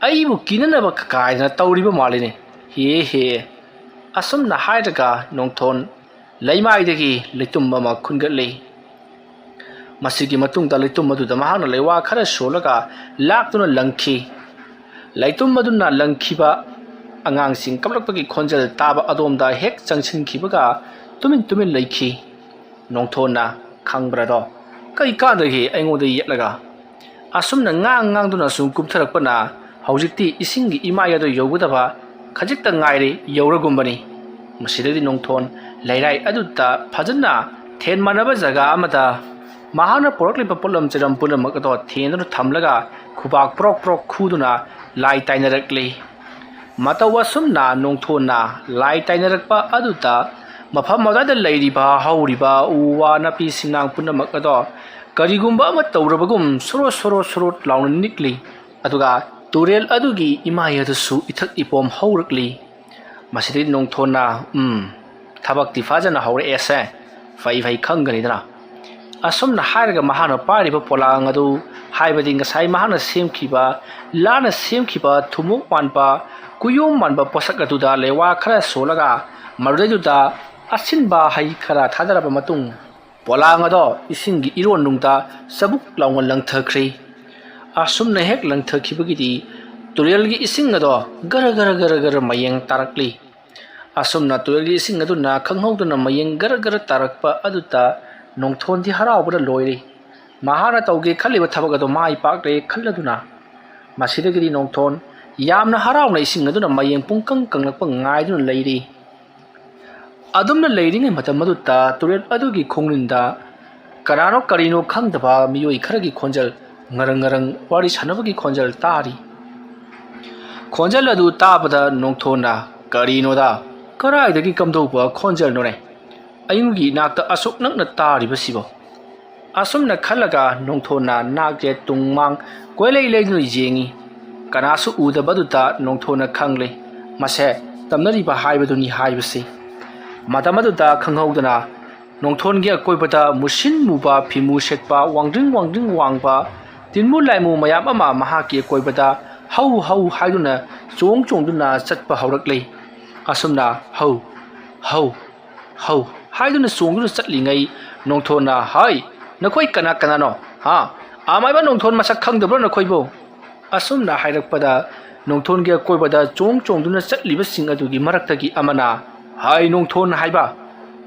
ꯑꯩꯕꯨ ꯀꯤꯅꯅꯕ ꯀꯥꯏꯗꯅ ꯇꯧꯔꯤꯕ ꯃꯥꯜꯂꯤꯅꯦ꯫ ꯍꯦ ꯍꯦ"꯫ ꯑꯁꯨꯝꯅ ꯍꯥꯏꯔꯒ ꯅꯣꯡꯊꯣꯟ ꯂꯩꯃꯥꯏꯗꯒꯤ ꯂꯩꯇꯨꯝ ꯑꯃ ꯈꯨꯟꯒꯠꯂꯤ꯫ ꯃꯁꯤꯒꯤ ꯃꯇꯨꯡꯗ ꯂꯩꯇꯨꯝ ꯑꯗꯨꯗ ꯃꯍꯥꯛꯅ ꯂꯩꯋꯥ ꯈꯔ ꯁꯣꯜꯂꯒ ꯂꯥꯛꯇꯨꯅ ꯂꯪꯈꯤ꯫ ꯂꯩꯇꯨꯝ ꯑꯗꯨꯅ ꯂꯪꯈꯤꯕ ꯑꯉꯥꯡꯁꯤꯡ ꯀꯞꯂꯛꯄꯒꯤ ꯈꯣꯟꯖꯦꯜ ꯇꯥꯕ ꯑꯗꯣꯝꯗ ꯍꯦꯛ ꯆꯪꯁꯤꯟꯈꯤꯕꯒ ꯇꯨꯃꯤꯟ ꯇꯨꯃꯤꯟ ꯂꯩꯈꯤ꯫ ꯅꯣꯡꯊꯣꯟꯅ, ꯈꯪꯕ꯭ꯔꯥꯗꯣ? ꯀꯩ ꯀꯥꯟꯗꯒꯦ ꯑꯩꯉꯣꯟꯗ ꯌꯦꯠꯂꯒ?" ꯑꯁꯨꯝꯅ ꯉꯥꯡ ꯉꯥꯡꯗꯨꯅ ꯁꯨꯝ ꯀꯨꯝꯊꯔꯛꯄꯅ ꯍꯧꯖꯤꯛꯇꯤ ꯏꯁꯤꯡꯒꯤ ꯏꯃꯥꯏ ꯑꯗꯨ ꯌꯧꯒꯗꯕ ꯈꯖꯤꯛꯇ ꯉꯥꯏꯔꯦ ꯌꯧꯔꯒꯨꯝꯕꯅꯤ꯫ ꯃꯁꯤꯗꯗꯤ ꯅꯣꯡꯊꯣꯟ ꯂꯩꯔꯥꯏ ꯑꯗꯨꯗ ꯐꯖꯅ ꯊꯦꯟ ꯃꯥꯟꯅꯕ ꯖꯒꯥ ꯑꯃꯗ ꯃꯍꯥꯛꯅ ꯄꯨꯔꯛꯂꯤꯕ ꯄꯣꯠꯂꯝ ꯆꯩꯔꯝ ꯄꯨꯝꯅꯃꯛ ꯑꯗꯣ ꯊꯦꯟꯗꯨꯅ ꯊꯝꯂꯒ ꯈꯨꯕꯥꯛ ꯄ꯭ꯔꯣꯛ ꯄ꯭ꯔꯣꯛ ꯈꯨꯗꯨꯅ ꯂꯥꯏ ꯇꯥꯏꯅꯔꯛꯂꯤ꯫ ꯃꯇꯧ ꯑꯁꯨꯝꯅ ꯅꯣꯡꯊꯣꯟꯅ ꯂꯥꯏ ꯇꯥꯏꯅꯔꯛꯄ ꯑꯗꯨꯗ ꯃꯐꯝ ꯑꯗꯨꯋꯥꯏꯗ ꯂꯩꯔꯤꯕ ꯍꯧꯔꯤꯕ ꯎ ꯋꯥ ꯅꯥꯄꯤ ꯁꯤꯡꯅꯥꯡ ꯄꯨꯝꯅꯃꯛ ꯑꯗꯣ ꯀꯔꯤꯒꯨꯝꯕ ꯑꯃ ꯇꯧꯔꯕꯒꯨꯝ ꯁꯣꯔꯣ ꯁꯣꯔꯣ ꯁꯣꯔꯣ ꯂꯥꯎꯅ ꯅꯤꯛꯂꯤ꯫ ꯑꯗꯨꯒ ꯇꯨꯔꯦꯜ ꯑꯗꯨꯒꯤ ꯏꯃꯥꯏ ꯑꯗꯨꯁꯨ ꯏꯊꯛ ꯏꯄꯣꯝ ꯍꯧꯔꯛꯂꯤ꯫ ꯃꯁꯤꯗꯤ ꯅꯣꯡꯊꯣꯟꯅ, "ꯎꯝ, ꯊꯕꯛꯇꯤ ꯐꯖꯅ ꯍꯧꯔꯛꯑꯦꯁꯦ꯫ ꯐꯩ ꯐꯩ ꯈꯪꯒꯅꯤꯗꯅ"꯫ ꯑꯁꯨꯝꯅ ꯍꯥꯏꯔꯒ ꯃꯍꯥꯛꯅ ꯄꯥꯏꯔꯤꯕ ꯄꯣꯂꯥꯡ ꯑꯗꯨ, ꯍꯥꯏꯕꯗꯤ ꯉꯁꯥꯏ ꯃꯍꯥꯛꯅ ꯁꯦꯝꯈꯤꯕ, ꯂꯥꯟꯅ ꯁꯦꯝꯈꯤꯕ ꯊꯨꯝꯃꯣꯛ ꯃꯥꯟꯕ, ꯀꯨꯌꯣꯝ ꯃꯥꯟꯕ ꯄꯣꯠꯁꯛ ꯑꯗꯨꯗ ꯂꯩꯋꯥ ꯈꯔ ꯁꯣꯜꯂꯒ ꯃꯗꯨꯗꯩꯗꯨꯗ ꯑꯁꯤꯟꯕ ꯍꯩ ꯈꯔ ꯊꯥꯗꯔꯕ ꯃꯇꯨꯡ, ꯄꯣꯂꯥꯡ ꯑꯗꯣ ꯏꯁꯤꯡꯒꯤ ꯏꯔꯣꯟꯅꯨꯡꯗ ꯆꯕꯨꯛ ꯂꯥꯎꯅ ꯂꯪꯊꯈ꯭ꯔꯦ꯫ ꯑꯁꯨꯝꯅ ꯍꯦꯛ ꯂꯪꯊꯈꯤꯕꯒꯤꯗꯤ ꯇꯨꯔꯦꯜꯒꯤ ꯏꯁꯤꯡ ꯑꯗꯣ ꯒꯔ ꯒꯔ ꯒꯔ ꯒꯔ ꯃꯌꯦꯡ ꯇꯥꯔꯛꯂꯤ꯫ ꯑꯁꯨꯝꯅ ꯇꯨꯔꯦꯜꯒꯤ ꯏꯁꯤꯡ ꯑꯗꯨꯅ ꯈꯪꯍꯧꯗꯅ ꯃꯌꯦꯡ ꯒꯔ ꯒꯔ ꯇꯥꯔꯛꯄ ꯑꯗꯨꯗ ꯅꯣꯡꯊꯣꯟꯗꯤ ꯍꯔꯥꯎꯕꯅ ꯂꯣꯏꯔꯦ꯫ ꯃꯍꯥꯛꯅ ꯇꯧꯒꯦ ꯈꯜꯂꯤꯕ ꯊꯕꯛ ꯑꯗꯨ ꯃꯥꯏ ꯄꯥꯛꯂꯦ ꯈꯜꯂꯗꯨꯅ꯫ ꯃꯁꯤꯗꯒꯤꯗꯤ ꯅꯣꯡꯊꯣꯟ ꯌꯥꯝꯅ ꯍꯔꯥꯎꯅ ꯏꯁꯤꯡ ꯑꯗꯨꯅ ꯃꯌꯦꯡ ꯄꯨꯡꯀꯪ ꯀꯪꯂꯛꯄ ꯉꯥꯏꯗꯨꯅ ꯂꯩꯔꯤ꯫ ꯑꯗꯨꯝꯅ ꯂꯩꯔꯤꯉꯩ ꯃꯇꯝ ꯑꯗꯨꯗ ꯇꯨꯔꯦꯜ ꯑꯗꯨꯒꯤ ꯈꯣꯡꯅꯨꯡꯗ ꯀꯅꯥꯅꯣ ꯀꯔꯤꯅꯣ ꯈꯪꯗꯕ ꯃꯤꯑꯣꯏ ꯈꯔꯒꯤ ꯈꯣꯟꯖꯦꯜ, ꯉꯔꯪ ꯉꯔꯪ ꯋꯥꯔꯤ ꯁꯥꯟꯅꯕꯒꯤ ꯈꯣꯟꯖꯦꯜ ꯇꯥꯔꯤ꯫ ꯈꯣꯟꯖꯦꯜ ꯑꯗꯨ ꯇꯥꯕꯗ ꯅꯣꯡꯊꯣꯟꯅ, "ꯀꯔꯤꯅꯣꯗ? ꯀꯔꯥꯏꯗꯒꯤ ꯀꯝꯗꯧꯕ ꯈꯣꯟꯖꯦꯜꯅꯣꯅꯦ? ꯑꯩꯒꯤ ꯏꯅꯥꯛꯇ ꯑꯁꯨꯛ ꯅꯛꯅ ꯇꯥꯔꯤꯕꯁꯤꯕꯣ?" ꯑꯁꯨꯝꯅ ꯈꯜꯂꯒ ꯅꯣꯡꯊꯣꯟꯅ ꯅꯥꯛ ꯌꯦꯠ ꯇꯨꯡ ꯃꯥꯡ ꯀꯣꯏꯂꯩ ꯂꯩꯗꯨꯅ ꯌꯦꯡꯉꯤ꯫ ꯀꯅꯥꯁꯨ ꯎꯗꯕꯗꯨꯗ ꯅꯣꯡꯊꯣꯟꯅ ꯈꯪꯂꯦ, ꯃꯁꯦ ꯇꯝꯅꯔꯤꯕ ꯍꯥꯏꯕꯗꯨꯅꯤ ꯍꯥꯏꯕꯁꯤ꯫ ꯃꯇꯝ ꯑꯗꯨꯗ ꯈꯪꯍꯧꯗꯅ ꯅꯣꯡꯊꯣꯟꯒꯤ ꯑꯀꯣꯏꯕꯗ ꯃꯨꯁꯤꯟ ꯃꯨꯕ ꯐꯤꯃꯨ ꯁꯦꯠꯄ, ꯋꯥꯡꯗ꯭ꯔꯤꯡ ꯋꯥꯡꯗ꯭ꯔꯤꯡ ꯋꯥꯡꯕ ꯇꯤꯟꯃꯨ ꯂꯥꯏꯃꯨ ꯃꯌꯥꯝ ꯑꯃ ꯃꯍꯥꯛꯀꯤ ꯑꯀꯣꯏꯕꯗ ꯍꯧ ꯍꯧ ꯍꯥꯏꯗꯨꯅ ꯆꯣꯡ ꯆꯣꯡꯗꯨꯅ ꯆꯠꯄ ꯍꯧꯔꯛꯂꯤ꯫ ꯑꯁꯨꯝꯅ ꯍꯧ, ꯍꯧ, ꯍꯧ ꯍꯥꯏꯗꯨꯅ ꯆꯣꯡꯗꯨꯅ ꯆꯠꯂꯤꯉꯩ ꯅꯣꯡꯊꯣꯟꯅ, "ꯍꯥꯏ, ꯅꯈꯣꯏ ꯀꯅꯥ ꯀꯅꯥꯅꯣ? ꯍꯥ? ꯑꯃꯥꯏꯕ ꯅꯣꯡꯊꯣꯟ ꯃꯁꯛ ꯈꯪꯗꯕ꯭ꯔꯣ ꯅꯈꯣꯏꯕꯨ?" ꯑꯁꯨꯝꯅ ꯍꯥꯏꯔꯛꯄꯗ ꯅꯣꯡꯊꯣꯟꯒꯤ ꯑꯀꯣꯏꯕꯗ ꯆꯣꯡ ꯆꯣꯡꯗꯨꯅ ꯆꯠꯂꯤꯕꯁꯤꯡ ꯑꯗꯨꯒꯤ ꯃꯔꯛꯇꯒꯤ ꯑꯃꯅ, "ꯍꯥꯏ ꯅꯣꯡꯊꯣꯟ ꯍꯥꯏꯕ,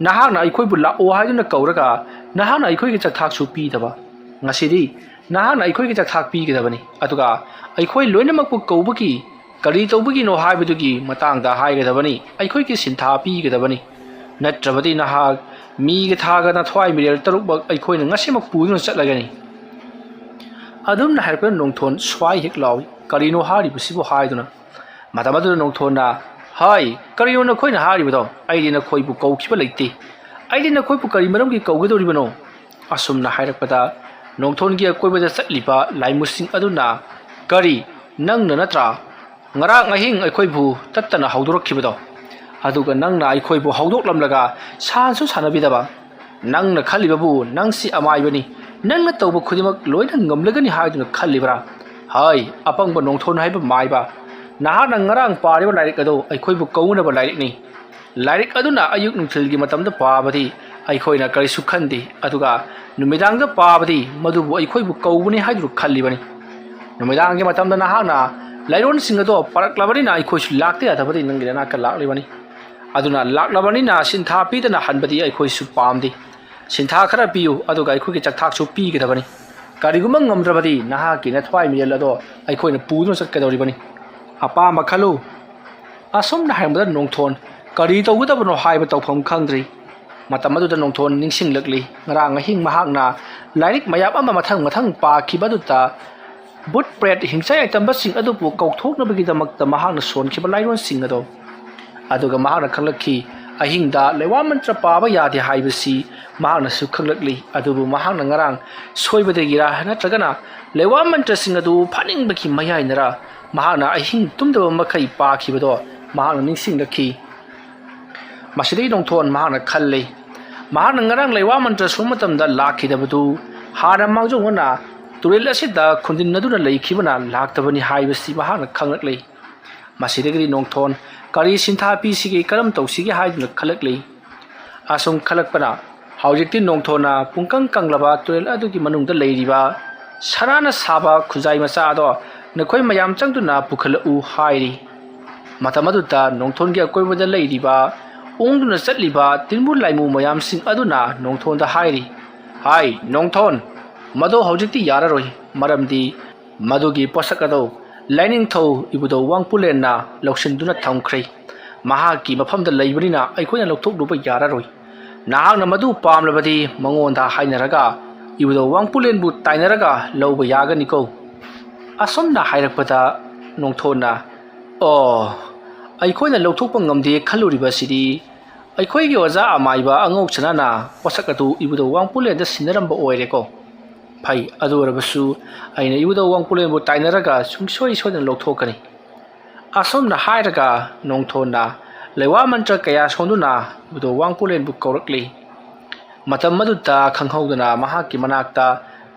ꯅꯍꯥꯛꯅ ꯑꯩꯈꯣꯏꯕꯨ ꯂꯥꯛꯑꯣ ꯍꯥꯏꯗꯨꯅ ꯀꯧꯔꯒ ꯅꯍꯥꯛꯅ ꯑꯩꯈꯣꯏꯒꯤ ꯆꯥꯛꯊꯥꯛꯁꯨ ꯄꯤꯗꯕ꯫ ꯉꯁꯤꯗꯤ ꯅꯍꯥꯛꯅ ꯑꯩꯈꯣꯏꯒꯤ ꯆꯥꯛꯊꯥꯛ ꯄꯤꯒꯗꯕꯅꯤ, ꯑꯗꯨꯒ ꯑꯩꯈꯣꯏ ꯂꯣꯏꯅꯃꯛꯄꯨ ꯀꯧꯕꯒꯤ ꯀꯔꯤ ꯇꯧꯕꯒꯤꯅꯣ ꯍꯥꯏꯕꯗꯨꯒꯤ ꯃꯇꯥꯡꯗ ꯍꯥꯏꯒꯗꯕꯅꯤ, ꯑꯩꯈꯣꯏꯒꯤ ꯁꯤꯟꯊꯥ ꯄꯤꯒꯗꯕꯅꯤ꯫ ꯅꯠꯇ꯭ꯔꯕꯗꯤ ꯅꯍꯥꯛ ꯃꯤꯒ ꯊꯥꯒ ꯅꯊ꯭ꯋꯥꯏ ꯃꯤꯔꯦꯜ ꯇꯔꯨꯛꯃꯛ ꯑꯩꯈꯣꯏꯅ ꯉꯁꯤꯃꯛ ꯄꯨꯗꯨꯅ ꯆꯠꯂꯒꯅꯤ꯫ ꯑꯗꯨꯝꯅ ꯍꯥꯏꯔꯛꯄꯗ ꯅꯣꯡꯊꯣꯟ ꯁ꯭ꯋꯥꯏ ꯍꯦꯛ ꯂꯥꯎꯏ, "ꯀꯔꯤꯅꯣ ꯍꯥꯏꯔꯤꯕꯁꯤꯕꯨ?" ꯍꯥꯏꯗꯨꯅ꯫ ꯃꯇꯝ ꯑꯗꯨꯗ ꯅꯣꯡꯊꯣꯟꯅ, "ꯍꯥꯏ, ꯀꯔꯤꯅꯣ ꯅꯈꯣꯏꯅ ꯍꯥꯏꯔꯤꯕꯗꯣ? ꯑꯩꯗꯤ ꯅꯈꯣꯏꯕꯨ ꯀꯧꯈꯤꯕ ꯂꯩꯇꯦ꯫ ꯑꯩꯗꯤ ꯅꯈꯣꯏꯕꯨ ꯀꯔꯤ ꯃꯔꯝꯒꯤ ꯀꯧꯒꯗꯧꯔꯤꯕꯅꯣ?" ꯑꯁꯨꯝꯅ ꯍꯥꯏꯔꯛꯄꯗ ꯅꯣꯡꯊꯣꯟꯒꯤ ꯑꯀꯣꯏꯕꯗ ꯆꯠꯂꯤꯕ ꯂꯥꯏꯃꯨꯁꯤꯡ ꯑꯗꯨꯅ, "ꯀꯔꯤ, ꯅꯪꯅ ꯅꯠꯇ꯭ꯔꯥ ꯉꯔꯥꯡ ꯑꯍꯤꯡ ꯑꯩꯈꯣꯏꯕꯨ ꯇꯠꯇꯅ ꯍꯧꯗꯣꯔꯛꯈꯤꯕꯗꯣ? ꯑꯗꯨꯒ ꯅꯪꯅ ꯑꯩꯈꯣꯏꯕꯨ ꯍꯧꯗꯣꯛꯂꯝꯂꯒ ꯁꯥꯟꯁꯨ ꯁꯥꯟꯅꯕꯤꯗꯕ? ꯅꯪꯅ ꯈꯜꯂꯤꯕꯕꯨ ꯅꯪꯁꯤ ꯑꯃꯥꯏꯕꯅꯤ, ꯅꯪꯅ ꯇꯧꯕ ꯈꯨꯗꯤꯡꯃꯛ ꯂꯣꯏꯅ ꯉꯝꯂꯒꯅꯤ ꯍꯥꯏꯗꯨꯅ ꯈꯜꯂꯤꯕ꯭ꯔꯥ? ꯍꯥꯏ, ꯑꯄꯪꯕ ꯅꯣꯡꯊꯣꯟ ꯍꯥꯏꯕ ꯃꯥꯏꯕ, ꯅꯍꯥꯛꯅ ꯉꯔꯥꯡ ꯄꯥꯔꯤꯕ ꯂꯥꯏꯔꯤꯛ ꯑꯗꯨ ꯑꯩꯈꯣꯏꯕꯨ ꯀꯧꯅꯕ ꯂꯥꯏꯔꯤꯛꯅꯤ꯫ ꯂꯥꯏꯔꯤꯛ ꯑꯗꯨꯅ ꯑꯌꯨꯛ ꯅꯨꯡꯊꯤꯜꯒꯤ ꯃꯇꯝꯗ ꯄꯥꯕꯗꯤ ꯑꯩꯈꯣꯏꯅ ꯀꯔꯤꯁꯨ ꯈꯟꯗꯦ, ꯑꯗꯨꯒ ꯅꯨꯃꯤꯗꯥꯡꯗ ꯄꯥꯕꯗꯤ ꯃꯗꯨꯕꯨ ꯑꯩꯈꯣꯏꯕꯨ ꯀꯧꯕꯅꯤ ꯍꯥꯏꯗꯨꯅ ꯈꯜꯂꯤꯕꯅꯤ꯫ ꯅꯨꯃꯤꯗꯥꯡꯒꯤ ꯃꯇꯝꯗ ꯅꯍꯥꯛꯅ ꯂꯥꯏꯔꯣꯟꯁꯤꯡ ꯑꯗꯣ ꯄꯥꯔꯛꯂꯕꯅꯤꯅ ꯑꯩꯈꯣꯏꯁꯨ ꯂꯥꯛꯇ ꯌꯥꯗꯕꯗꯤ ꯅꯪꯒꯤ ꯅꯅꯥꯛꯇ ꯂꯥꯛꯂꯤꯕꯅꯤ꯫ ꯑꯗꯨꯅ ꯂꯥꯛꯂꯕꯅꯤꯅ ꯁꯤꯟꯊꯥ ꯄꯤꯗꯅ ꯍꯟꯕꯗꯤ ꯑꯩꯈꯣꯏꯁꯨ ꯄꯥꯝꯗꯦ꯫ ꯁꯤꯟꯊꯥ ꯈꯔ ꯄꯤꯌꯨ, ꯑꯗꯨꯒ ꯑꯩꯈꯣꯏꯒꯤ ꯆꯥꯛꯊꯥꯛꯁꯨ ꯄꯤꯒꯗꯕꯅꯤ꯫ ꯀꯔꯤꯒꯨꯝꯕ ꯉꯝꯗ꯭ꯔꯕꯗꯤ ꯅꯍꯥꯛꯀꯤ ꯅꯊ꯭ꯋꯥꯏ ꯃꯤꯔꯦꯜ ꯑꯗꯣ ꯑꯩꯈꯣꯏꯅ ꯄꯨꯗꯨꯅ ꯆꯠꯀꯗꯧꯔꯤꯕꯅꯤ꯫ ꯑꯄꯥꯝꯕ ꯈꯜꯂꯨ꯫" ꯑꯁꯨꯝꯅ ꯍꯥꯏꯔꯝꯕꯗ ꯅꯣꯡꯊꯣꯟ ꯀꯔꯤ ꯇꯧꯒꯗꯕꯅꯣ ꯍꯥꯏꯕ ꯇꯧꯐꯝ ꯈꯪꯗ꯭ꯔꯤ꯫ ꯃꯇꯝ ꯑꯗꯨꯗ ꯅꯣꯡꯊꯣꯟ ꯅꯤꯡꯁꯤꯡꯂꯛꯂꯤ, ꯉꯔꯥꯡ ꯑꯍꯤꯡ ꯃꯍꯥꯛꯅ ꯂꯥꯏꯔꯤꯛ ꯃꯌꯥꯝ ꯑꯃ ꯃꯊꯪ ꯃꯊꯪ ꯄꯥꯈꯤꯕ ꯑꯗꯨꯗ ꯚꯨꯠ ꯄ꯭ꯔꯦꯠ ꯍꯤꯡꯆꯥꯏ ꯑꯇꯝꯕꯁꯤꯡ ꯑꯗꯨꯕꯨ ꯀꯧꯊꯣꯛꯅꯕꯒꯤꯗꯃꯛꯇ ꯃꯍꯥꯛꯅ ꯁꯣꯟꯈꯤꯕ ꯂꯥꯏꯔꯣꯟꯁꯤꯡ ꯑꯗꯣ꯫ ꯑꯗꯨꯒ ꯃꯍꯥꯛꯅ ꯈꯪꯂꯛꯈꯤ, ꯑꯍꯤꯡꯗ ꯂꯩꯋꯥ ꯃꯟꯇ꯭ꯔ ꯄꯥꯕ ꯌꯥꯗꯦ ꯍꯥꯏꯕꯁꯤ ꯃꯍꯥꯛꯅꯁꯨ ꯈꯪꯂꯛꯂꯤ꯫ ꯑꯗꯨꯕꯨ ꯃꯍꯥꯛꯅ ꯉꯔꯥꯡ ꯁꯣꯏꯕꯗꯒꯤꯔꯥ ꯅꯠꯇ꯭ꯔꯒꯅ ꯂꯩꯋꯥ ꯃꯟꯇ꯭ꯔꯁꯤꯡ ꯑꯗꯨ ꯐꯥꯅꯤꯡꯕꯒꯤ ꯃꯌꯥꯏꯅꯔꯥ ꯃꯍꯥꯛꯅ ꯑꯍꯤꯡ ꯇꯨꯝꯗꯕ ꯃꯈꯩ ꯄꯥꯈꯤꯕꯗꯣ ꯃꯍꯥꯛꯅ ꯅꯤꯡꯁꯤꯡꯂꯛꯈꯤ꯫ ꯃꯁꯤꯗꯒꯤ ꯅꯣꯡꯊꯣꯟ ꯃꯍꯥꯛꯅ ꯈꯜꯂꯤ, ꯃꯍꯥꯛꯅ ꯉꯔꯥꯡ ꯂꯩꯋꯥ ꯃꯟꯇ꯭ꯔ ꯁꯣꯟꯕ ꯃꯇꯝꯗ ꯂꯥꯛꯈꯤꯗꯕꯗꯨ ꯍꯥꯟꯅ ꯃꯥꯡꯖꯧꯅꯅ ꯇꯨꯔꯦꯜ ꯑꯁꯤꯗ ꯈꯨꯟꯗꯤꯟꯅꯗꯨꯅ ꯂꯩꯈꯤꯕꯅ ꯂꯥꯛꯇꯕꯅꯤ ꯍꯥꯏꯕꯁꯤ ꯃꯍꯥꯛꯅ ꯈꯪꯂꯛꯂꯤ꯫ ꯃꯁꯤꯗꯒꯤꯗꯤ ꯅꯣꯡꯊꯣꯟ ꯀꯔꯤ ꯁꯤꯟꯊꯥ ꯄꯤꯁꯤꯒꯦ, ꯀꯔꯝ ꯇꯧꯁꯤꯒꯦ ꯍꯥꯏꯗꯨꯅ ꯈꯜꯂꯛꯂꯤ꯫ ꯑꯁꯨꯝ ꯈꯜꯂꯛꯄꯅ ꯍꯧꯖꯤꯛꯇꯤ ꯅꯣꯡꯊꯣꯟꯅ ꯄꯨꯡꯀꯪ ꯀꯪꯂꯕ ꯇꯨꯔꯦꯜ ꯑꯗꯨꯒꯤ ꯃꯅꯨꯡꯗ ꯂꯩꯔꯤꯕ ꯁꯅꯥꯅ ꯁꯥꯕ ꯈꯨꯖꯥꯏ ꯃꯆꯥ ꯑꯗꯣ ꯅꯈꯣꯏ ꯃꯌꯥꯝ ꯆꯪꯗꯨꯅ ꯄꯨꯈꯠꯂꯛꯎ ꯍꯥꯏꯔꯤ꯫ ꯃꯇꯝ ꯑꯗꯨꯗ ꯅꯣꯡꯊꯣꯟꯒꯤ ꯑꯀꯣꯏꯕꯗ ꯂꯩꯔꯤꯕ ꯑꯣꯡꯗꯨꯅ ꯆꯠꯂꯤꯕ ꯇꯤꯟꯕꯨ ꯂꯥꯏꯃꯨ ꯃꯌꯥꯝꯁꯤꯡ ꯑꯗꯨꯅ ꯅꯣꯡꯊꯣꯟꯗ ꯍꯥꯏꯔꯤ, "ꯍꯥꯏ ꯅꯣꯡꯊꯣꯟ, ꯃꯗꯨ ꯍꯧꯖꯤꯛꯇꯤ ꯌꯥꯔꯔꯣꯏ, ꯃꯔꯝꯗꯤ ꯃꯗꯨꯒꯤ ꯄꯣꯠꯁꯛ ꯑꯗꯨ ꯂꯥꯏꯅꯤꯡꯊꯧ ꯏꯕꯨꯙꯧ ꯋꯥꯡꯄꯨꯂꯦꯟꯅ ꯂꯧꯁꯤꯟꯗꯨꯅ ꯊꯝꯈ꯭ꯔꯦ꯫ ꯃꯍꯥꯛꯀꯤ ꯃꯐꯝꯗ ꯂꯩꯕꯅꯤꯅ ꯑꯩꯈꯣꯏꯅ ꯂꯧꯊꯣꯛꯂꯨꯕ ꯌꯥꯔꯔꯣꯏ꯫ ꯅꯍꯥꯛꯅ ꯃꯗꯨ ꯄꯥꯝꯂꯕꯗꯤ ꯃꯉꯣꯟꯗ ꯍꯥꯏꯅꯔꯒ ꯏꯕꯨꯙꯧ ꯋꯥꯡꯄꯨꯂꯦꯟꯕꯨ ꯇꯥꯏꯅꯔꯒ ꯂꯧꯕ ꯌꯥꯒꯅꯤꯀꯣ?" ꯑꯁꯨꯝꯅ ꯍꯥꯏꯔꯛꯄꯗ ꯅꯣꯡꯊꯣꯟꯅ, "ꯑꯣ, ꯑꯩꯈꯣꯏꯅ ꯂꯧꯊꯣꯛꯄ ꯉꯝꯗꯦ ꯈꯜꯂꯨꯔꯤꯕꯁꯤꯗꯤ ꯑꯩꯈꯣꯏꯒꯤ ꯑꯣꯖꯥ ꯑꯃꯥꯏꯕ ꯑꯉꯧ ꯁꯅꯥꯅ ꯄꯣꯠꯁꯛ ꯑꯗꯨ ꯏꯕꯨꯙꯧ ꯋꯥꯡꯄꯨꯂꯦꯟꯗ ꯁꯤꯟꯅꯔꯝꯕ ꯑꯣꯏꯔꯦꯀꯣ꯫ ꯐꯩ, ꯑꯗꯨ ꯑꯣꯏꯔꯕꯁꯨ ꯑꯩꯅ ꯏꯕꯨꯙꯧ ꯋꯥꯡꯄꯨꯂꯦꯟꯕꯨ ꯇꯥꯏꯅꯔꯒ ꯁꯨꯡꯁꯣꯏ ꯁꯣꯏꯗꯅ ꯂꯧꯊꯣꯛꯀꯅꯤ꯫" ꯑꯁꯨꯝꯅ ꯍꯥꯏꯔꯒ ꯅꯣꯡꯊꯣꯟꯅ ꯂꯩꯋꯥ ꯃꯟꯇ꯭ꯔ ꯀꯌꯥ ꯁꯣꯟꯗꯨꯅ ꯏꯕꯨꯙꯧ ꯋꯥꯡꯄꯨꯂꯦꯟꯕꯨ ꯀꯧꯔꯛꯂꯤ꯫ ꯃꯇꯝ ꯑꯗꯨꯗ ꯈꯪꯍꯧꯗꯅ ꯃꯍꯥꯛꯀꯤ ꯃꯅꯥꯛꯇ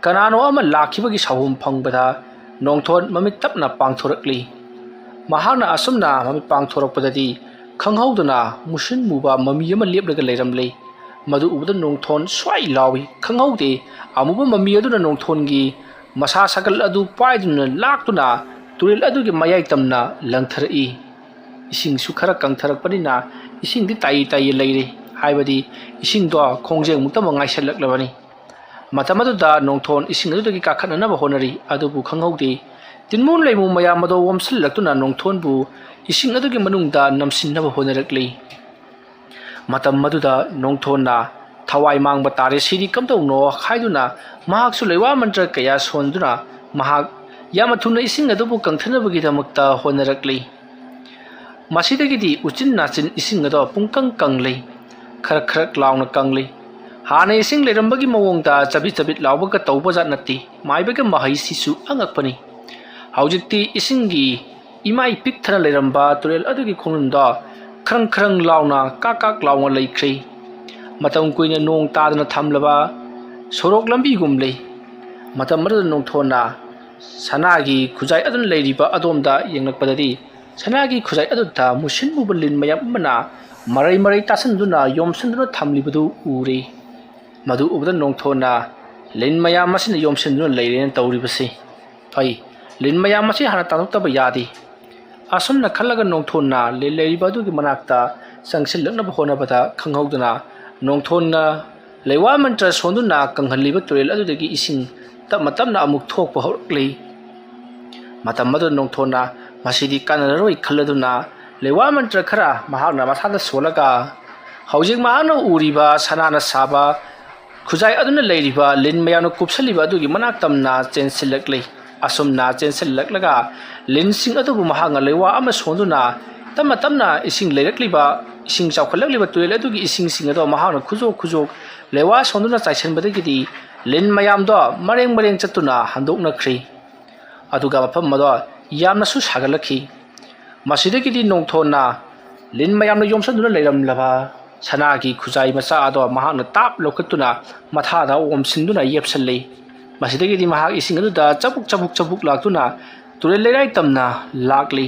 ꯀꯅꯥꯅꯣ ꯑꯃ ꯂꯥꯛꯈꯤꯕꯒꯤ ꯁꯥꯎꯍꯨꯝ ꯐꯪꯕꯗ ꯅꯣꯡꯊꯣꯟ ꯃꯃꯤꯠ ꯇꯞꯅ ꯄꯥꯡꯊꯣꯔꯛꯂꯤ꯫ ꯃꯍꯥꯛꯅ ꯑꯁꯨꯝꯅ ꯃꯃꯤꯠ ꯄꯥꯡꯊꯣꯔꯛꯄꯗꯗꯤ ꯈꯪꯍꯧꯗꯅ ꯃꯨꯁꯤꯟ ꯃꯨꯕ ꯃꯃꯤ ꯑꯃ ꯂꯦꯞꯂꯒ ꯂꯩꯔꯝꯂꯦ꯫ ꯃꯗꯨ ꯎꯕꯗ ꯅꯣꯡꯊꯣꯟ ꯁ꯭ꯋꯥꯏ ꯂꯥꯎꯏ꯫ ꯈꯪꯍꯧꯗꯦ, ꯑꯃꯨꯕ ꯃꯃꯤ ꯑꯗꯨꯅ ꯅꯣꯡꯊꯣꯟꯒꯤ ꯃꯁꯥ ꯁꯥꯒꯜ ꯑꯗꯨ ꯄꯥꯏꯗꯨꯅ ꯂꯥꯛꯇꯨꯅ ꯇꯨꯔꯦꯜ ꯑꯗꯨꯒꯤ ꯃꯌꯥꯏ ꯇꯝꯅ ꯂꯪꯊꯔꯛꯏ꯫ ꯏꯁꯤꯡꯁꯨ ꯈꯔ ꯀꯪꯊꯔꯛꯄꯅꯤꯅ ꯏꯁꯤꯡꯗꯤ ꯇꯥꯏ ꯇꯥꯏ ꯂꯩꯔꯦ, ꯍꯥꯏꯕꯗꯤ ꯏꯁꯤꯡꯗꯣ ꯈꯣꯡꯖꯦꯡꯃꯨꯛꯇꯃꯛ ꯉꯥꯏꯁꯜꯂꯛꯂꯕꯅꯤ꯫ ꯃꯇꯝ ꯑꯗꯨꯗ ꯅꯣꯡꯊꯣꯟ ꯏꯁꯤꯡ ꯑꯗꯨꯗꯒꯤ ꯀꯥꯈꯠꯅꯅꯕ ꯍꯣꯠꯅꯔꯤ, ꯑꯗꯨꯕꯨ ꯈꯪꯍꯧꯗꯦ, ꯇꯤꯟꯃꯨ ꯂꯩꯃꯨ ꯃꯌꯥꯝ ꯑꯗꯣ ꯑꯣꯝꯁꯤꯜꯂꯛꯇꯨꯅ ꯅꯣꯡꯊꯣꯟꯕꯨ ꯏꯁꯤꯡ ꯑꯗꯨꯒꯤ ꯃꯅꯨꯡꯗ ꯅꯝꯁꯤꯟꯅꯕ ꯍꯣꯠꯅꯔꯛꯂꯤ꯫ ꯃꯇꯝ ꯑꯗꯨꯗ ꯅꯣꯡꯊꯣꯟꯅ ꯊꯋꯥꯏ ꯃꯥꯡꯕ ꯇꯥꯔꯦ, ꯁꯤꯗꯤ ꯀꯝꯗꯧꯅꯣ ꯍꯥꯏꯗꯨꯅ ꯃꯍꯥꯛꯁꯨ ꯂꯩꯋꯥ ꯃꯟꯇ꯭ꯔ ꯀꯌꯥ ꯁꯣꯟꯗꯨꯅ ꯃꯍꯥꯛ ꯌꯥꯝꯅ ꯊꯨꯅ ꯏꯁꯤꯡ ꯑꯗꯨꯕꯨ ꯀꯪꯊꯅꯕꯒꯤꯗꯃꯛꯇ ꯍꯣꯠꯅꯔꯛꯂꯤ꯫ ꯃꯁꯤꯗꯒꯤꯗꯤ ꯎꯆꯤꯟ ꯅꯥꯆꯤꯟ ꯏꯁꯤꯡ ꯑꯗꯣ ꯄꯨꯡꯀꯪ ꯀꯪꯂꯤ, ꯈꯔꯛ ꯈꯔꯛ ꯂꯥꯎꯅ ꯀꯪꯂꯤ꯫ ꯍꯥꯟꯅ ꯏꯁꯤꯡ ꯂꯩꯔꯝꯕꯒꯤ ꯃꯑꯣꯡꯗ ꯆꯕꯤꯠ ꯆꯕꯤꯠ ꯂꯥꯎꯕꯒ ꯇꯧꯕ ꯖꯥꯠ ꯅꯠꯇꯦ, ꯃꯥꯏꯕꯒꯤ ꯃꯍꯩꯁꯤꯁꯨ ꯑꯉꯛꯄꯅꯤ꯫ ꯍꯧꯖꯤꯛꯇꯤ ꯏꯁꯤꯡꯒꯤ ꯏꯃꯥꯏ ꯄꯤꯛ ꯊꯟꯅ ꯂꯩꯔꯝꯕ ꯇꯨꯔꯦꯜ ꯑꯗꯨꯒꯤ ꯈꯣꯡꯅꯨꯡꯗ ꯈ꯭ꯔꯪ ꯈ꯭ꯔꯪ ꯂꯥꯎꯅ ꯀꯥꯛ ꯀꯥꯛ ꯂꯥꯎꯅ ꯂꯩꯈ꯭ꯔꯦ꯫ ꯃꯇꯝ ꯀꯨꯏꯅ ꯅꯣꯡ ꯇꯥꯗꯅ ꯊꯝꯂꯕ ꯁꯣꯔꯣꯛ ꯂꯝꯕꯤꯒꯨꯝ ꯂꯩ꯫ ꯃꯇꯝ ꯑꯗꯨꯗ ꯅꯣꯡꯊꯣꯟꯅ ꯁꯅꯥꯒꯤ ꯈꯨꯖꯥꯏ ꯑꯗꯨꯅ ꯂꯩꯔꯤꯕ ꯑꯗꯣꯝꯗ ꯌꯦꯡꯂꯛꯄꯗꯗꯤ ꯁꯅꯥꯒꯤ ꯈꯨꯖꯥꯏ ꯑꯗꯨꯗ ꯃꯨꯁꯤꯟ ꯃꯨꯕ ꯂꯤꯟ ꯃꯌꯥꯝ ꯑꯃꯅ ꯃꯔꯩ ꯃꯔꯩ ꯇꯥꯁꯤꯟꯗꯨꯅ ꯌꯣꯝꯁꯤꯟꯗꯨꯅ ꯊꯝꯂꯤꯕꯗꯨ ꯎꯔꯦ꯫ ꯃꯗꯨ ꯎꯕꯗ ꯅꯣꯡꯊꯣꯟꯅ, "ꯂꯤꯟ ꯃꯌꯥꯝ ꯑꯁꯤꯅ ꯌꯣꯝꯁꯤꯟꯗꯨꯅ ꯂꯩꯔꯦꯅ ꯇꯧꯔꯤꯕꯁꯤ꯫ ꯐꯩ, ꯂꯤꯟ ꯃꯌꯥꯝ ꯑꯁꯤ ꯍꯥꯟꯅ ꯇꯥꯟꯊꯣꯛꯇꯕ ꯌꯥꯗꯦ꯫" ꯑꯁꯨꯝꯅ ꯈꯜꯂꯒ ꯅꯣꯡꯊꯣꯟꯅ ꯂꯤꯟ ꯂꯩꯔꯤꯕ ꯑꯗꯨꯒꯤ ꯃꯅꯥꯛꯇ ꯆꯪꯁꯤꯜꯂꯛꯅꯕ ꯍꯣꯠꯅꯕꯗ ꯈꯪꯍꯧꯗꯅ ꯅꯣꯡꯊꯣꯟꯅ ꯂꯩꯋꯥ ꯃꯟꯇ꯭ꯔ ꯁꯣꯟꯗꯨꯅ ꯀꯪꯍꯜꯂꯤꯕ ꯇꯨꯔꯦꯜ ꯑꯗꯨꯗꯒꯤ ꯏꯁꯤꯡ ꯇꯞꯅ ꯇꯞꯅ ꯑꯃꯨꯛ ꯊꯣꯛꯄ ꯍꯧꯔꯛꯂꯤ꯫ ꯃꯇꯝ ꯑꯗꯨꯗ ꯅꯣꯡꯊꯣꯟꯅ ꯃꯁꯤꯗꯤ ꯀꯥꯟꯅꯔꯔꯣꯏ ꯈꯜꯂꯗꯨꯅ ꯂꯩꯋꯥ ꯃꯟꯇ꯭ꯔ ꯈꯔ ꯃꯍꯥꯛꯅ ꯃꯁꯥꯗ ꯁꯣꯜꯂꯒ ꯍꯧꯖꯤꯛ ꯃꯍꯥꯛꯅ ꯎꯔꯤꯕ ꯁꯅꯥꯅ ꯁꯥꯕ ꯈꯨꯖꯥꯏ ꯑꯗꯨꯅ ꯂꯩꯔꯤꯕ ꯂꯤꯟ ꯃꯌꯥꯝꯅ ꯀꯨꯞꯁꯜꯂꯤꯕ ꯑꯗꯨꯒꯤ ꯃꯅꯥꯛ ꯇꯝꯅ ꯆꯦꯟꯁꯤꯜꯂꯛꯂꯤ꯫ ꯑꯁꯨꯝꯅ ꯆꯦꯟꯁꯤꯜꯂꯛꯂꯒ ꯂꯤꯟꯁꯤꯡ ꯑꯗꯨꯕꯨ ꯃꯍꯥꯛꯅ ꯂꯩꯋꯥ ꯑꯃ ꯁꯣꯟꯗꯨꯅ ꯇꯞꯅ ꯇꯞꯅ ꯏꯁꯤꯡ ꯂꯩꯔꯛꯂꯤꯕ, ꯏꯁꯤꯡ ꯆꯥꯎꯈꯠꯂꯛꯂꯤꯕ ꯇꯨꯔꯦꯜ ꯑꯗꯨꯒꯤ ꯏꯁꯤꯡꯁꯤꯡ ꯑꯗꯣ ꯃꯍꯥꯛꯅ ꯈꯨꯖꯣꯛ ꯈꯨꯖꯣꯛ ꯂꯩꯋꯥ ꯁꯣꯟꯗꯨꯅ ꯆꯥꯏꯁꯤꯟꯕꯗꯒꯤꯗꯤ ꯂꯤꯟ ꯃꯌꯥꯝꯗꯣ ꯃꯔꯦꯡ ꯃꯔꯦꯡ ꯆꯠꯇꯨꯅ ꯍꯟꯗꯣꯛꯅꯈ꯭ꯔꯤ꯫ ꯑꯗꯨꯒ ꯃꯐꯝ ꯑꯗꯣ ꯌꯥꯝꯅꯁꯨ ꯁꯥꯒꯠꯂꯛꯈꯤ꯫ ꯃꯁꯤꯗꯒꯤꯗꯤ ꯅꯣꯡꯊꯣꯟꯅ ꯂꯤꯟ ꯃꯌꯥꯝꯅ ꯌꯣꯝꯁꯤꯟꯗꯨꯅ ꯂꯩꯔꯝꯂꯕ ꯁꯅꯥꯒꯤ ꯈꯨꯖꯥꯏ ꯃꯆꯥ ꯑꯗꯣ ꯃꯍꯥꯛꯅ ꯇꯥꯞ ꯂꯧꯈꯠꯇꯨꯅ ꯃꯊꯥꯗ ꯑꯣꯝꯁꯤꯟꯗꯨꯅ ꯌꯦꯞꯁꯤꯜꯂꯤ꯫ ꯃꯁꯤꯗꯒꯤꯗꯤ ꯃꯍꯥꯛ ꯏꯁꯤꯡ ꯑꯗꯨꯗ ꯆꯕꯨꯛ ꯆꯕꯨꯛ ꯆꯕꯨꯛ ꯂꯥꯛꯇꯨꯅ ꯇꯨꯔꯦꯜ ꯂꯩꯔꯥꯏ ꯇꯝꯅ ꯂꯥꯛꯂꯤ꯫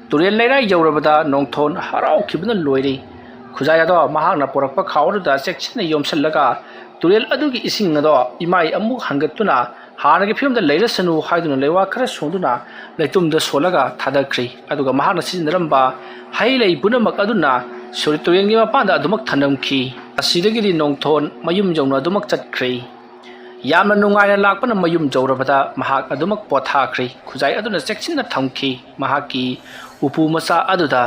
ꯇꯨꯔꯦꯜ ꯂꯩꯔꯥꯏ ꯌꯧꯔꯕꯗ ꯅꯣꯡꯊꯣꯟ ꯍꯔꯥꯎꯈꯤꯕꯅ ꯂꯣꯏꯔꯤ꯫ ꯈꯨꯖꯥꯏ ꯑꯗꯣ ꯃꯍꯥꯛꯅ ꯄꯨꯔꯛꯄ ꯈꯥꯎ ꯑꯗꯨꯗ ꯆꯦꯛꯁꯤꯟꯅ ꯌꯣꯝꯁꯤꯜꯂꯒ ꯇꯨꯔꯦꯜ ꯑꯗꯨꯒꯤ ꯏꯁꯤꯡ ꯑꯗꯣ ꯏꯃꯥꯏ ꯑꯃꯨꯛ ꯍꯟꯒꯠꯇꯨꯅ ꯍꯥꯟꯅꯒꯤ ꯐꯤꯕꯝꯗ ꯂꯩꯔꯁꯅꯨ ꯍꯥꯏꯗꯨꯅ ꯂꯩꯋꯥ ꯈꯔ ꯁꯣꯟꯗꯨꯅ ꯂꯩꯇꯨꯝꯗ ꯁꯣꯜꯂꯒ ꯊꯥꯗꯈ꯭ꯔꯤ꯫ ꯑꯗꯨꯒ ꯃꯍꯥꯛꯅ ꯁꯤꯖꯤꯟꯅꯔꯝꯕ ꯍꯩ ꯂꯩ ꯄꯨꯝꯅꯃꯛ ꯑꯗꯨꯅ ꯁꯣꯔꯤ ꯇꯨꯔꯦꯜꯒꯤ ꯃꯄꯥꯟꯗ ꯑꯗꯨꯃꯛ ꯊꯅꯝꯈꯤ꯫ ꯑꯁꯤꯗꯒꯤꯗꯤ ꯅꯣꯡꯊꯣꯟ ꯃꯌꯨꯝ ꯌꯧꯅ ꯑꯗꯨꯃꯛ ꯆꯠꯈ꯭ꯔꯤ꯫ ꯌꯥꯝꯅ ꯅꯨꯡꯉꯥꯏꯅ ꯂꯥꯛꯄꯅ ꯃꯌꯨꯝ ꯌꯧꯔꯕꯗ ꯃꯍꯥꯛ ꯑꯗꯨꯃꯛ ꯄꯣꯊꯥꯈ꯭ꯔꯤ꯫ ꯈꯨꯖꯥꯏ ꯑꯗꯨꯅ ꯆꯦꯛꯁꯤꯟꯅ ꯊꯝꯈꯤ ꯃꯍꯥꯛꯀꯤ ꯎꯄꯨ ꯃꯆꯥ ꯑꯗꯨꯗ꯫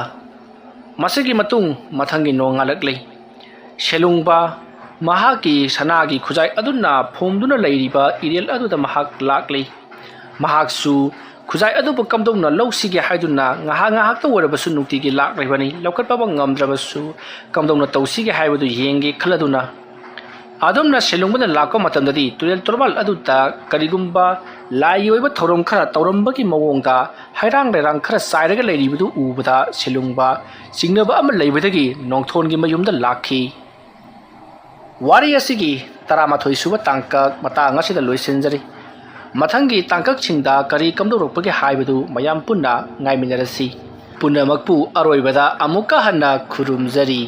ꯃꯁꯤꯒꯤ ꯃꯇꯨꯡ ꯃꯊꯪꯒꯤ ꯅꯣꯡꯉꯥꯜꯂꯛꯂꯤ꯫ ꯁꯦꯂꯨꯡꯕ ꯃꯍꯥꯛꯀꯤ ꯁꯅꯥꯒꯤ ꯈꯨꯖꯥꯏ ꯑꯗꯨꯅ ꯐꯣꯝꯗꯨꯅ ꯂꯩꯔꯤꯕ ꯏꯔꯦꯜ ꯑꯗꯨꯗ ꯃꯍꯥꯛ ꯂꯥꯛꯂꯤ꯫ ꯃꯍꯥꯛꯁꯨ ꯈꯨꯖꯥꯏ ꯑꯗꯨꯕꯨ ꯀꯝꯗꯧꯅ ꯂꯧꯁꯤꯒꯦ ꯍꯥꯏꯗꯨꯅ ꯉꯥꯏꯍꯥꯛ ꯉꯥꯏꯍꯥꯛꯇ ꯑꯣꯏꯔꯕꯁꯨ ꯅꯨꯡꯇꯤꯒꯤ ꯂꯥꯛꯂꯤꯕꯅꯤ꯫ ꯂꯧꯈꯠꯄ ꯉꯝꯗ꯭ꯔꯕꯁꯨ ꯀꯝꯗꯧꯅ ꯇꯧꯁꯤꯒꯦ ꯍꯥꯏꯕꯗꯨ ꯌꯦꯡꯒꯦ ꯈꯜꯂꯗꯨꯅ꯫ ꯑꯗꯨꯝꯅ ꯁꯦꯂꯨꯡꯕꯅ ꯂꯥꯛꯄ ꯃꯇꯝꯗꯗꯤ ꯇꯨꯔꯦꯜ ꯇꯣꯔꯕꯥꯟ ꯑꯗꯨꯗ ꯀꯔꯤꯒꯨꯝꯕ ꯂꯥꯏꯒꯤ ꯑꯣꯏꯕ ꯊꯧꯔꯝ ꯈꯔ ꯇꯧꯔꯝꯕꯒꯤ ꯃꯑꯣꯡꯗ ꯍꯩꯔꯥꯡ ꯂꯩꯔꯥꯡ ꯈꯔ ꯆꯥꯏꯔꯒ ꯂꯩꯔꯤꯕꯗꯨ ꯎꯕꯗ ꯁꯦꯂꯨꯡꯕ ꯆꯤꯡꯅꯕ ꯑꯃ ꯂꯩꯕꯗꯒꯤ ꯅꯣꯡꯊꯣꯟꯒꯤ ꯃꯌꯨꯝꯗ ꯂꯥꯛꯈꯤ꯫ ꯋꯥꯔꯤ ꯑꯁꯤꯒꯤ ꯇꯔꯥꯃꯥꯊꯣꯏ ꯁꯨꯕ ꯇꯥꯡꯀꯛ ꯃꯇꯥꯡ ꯑꯁꯤꯗ ꯂꯣꯏꯁꯤꯟꯖꯔꯤ꯫ ꯃꯊꯪꯒꯤ ꯇꯥꯡꯀꯛꯁꯤꯡꯗ ꯀꯔꯤ ꯀꯝꯗꯧꯔꯛꯄꯒꯦ ꯍꯥꯏꯕꯗꯨ ꯃꯌꯥꯝ ꯄꯨꯟꯅ ꯉꯥꯏꯃꯤꯟꯅꯔꯁꯤ꯫ ꯄꯨꯝꯅꯃꯛꯄꯨ ꯑꯔꯣꯏꯕꯗ ꯑꯃꯨꯛꯀ ꯍꯟꯅ ꯈꯨꯔꯨꯝꯖꯔꯤ꯫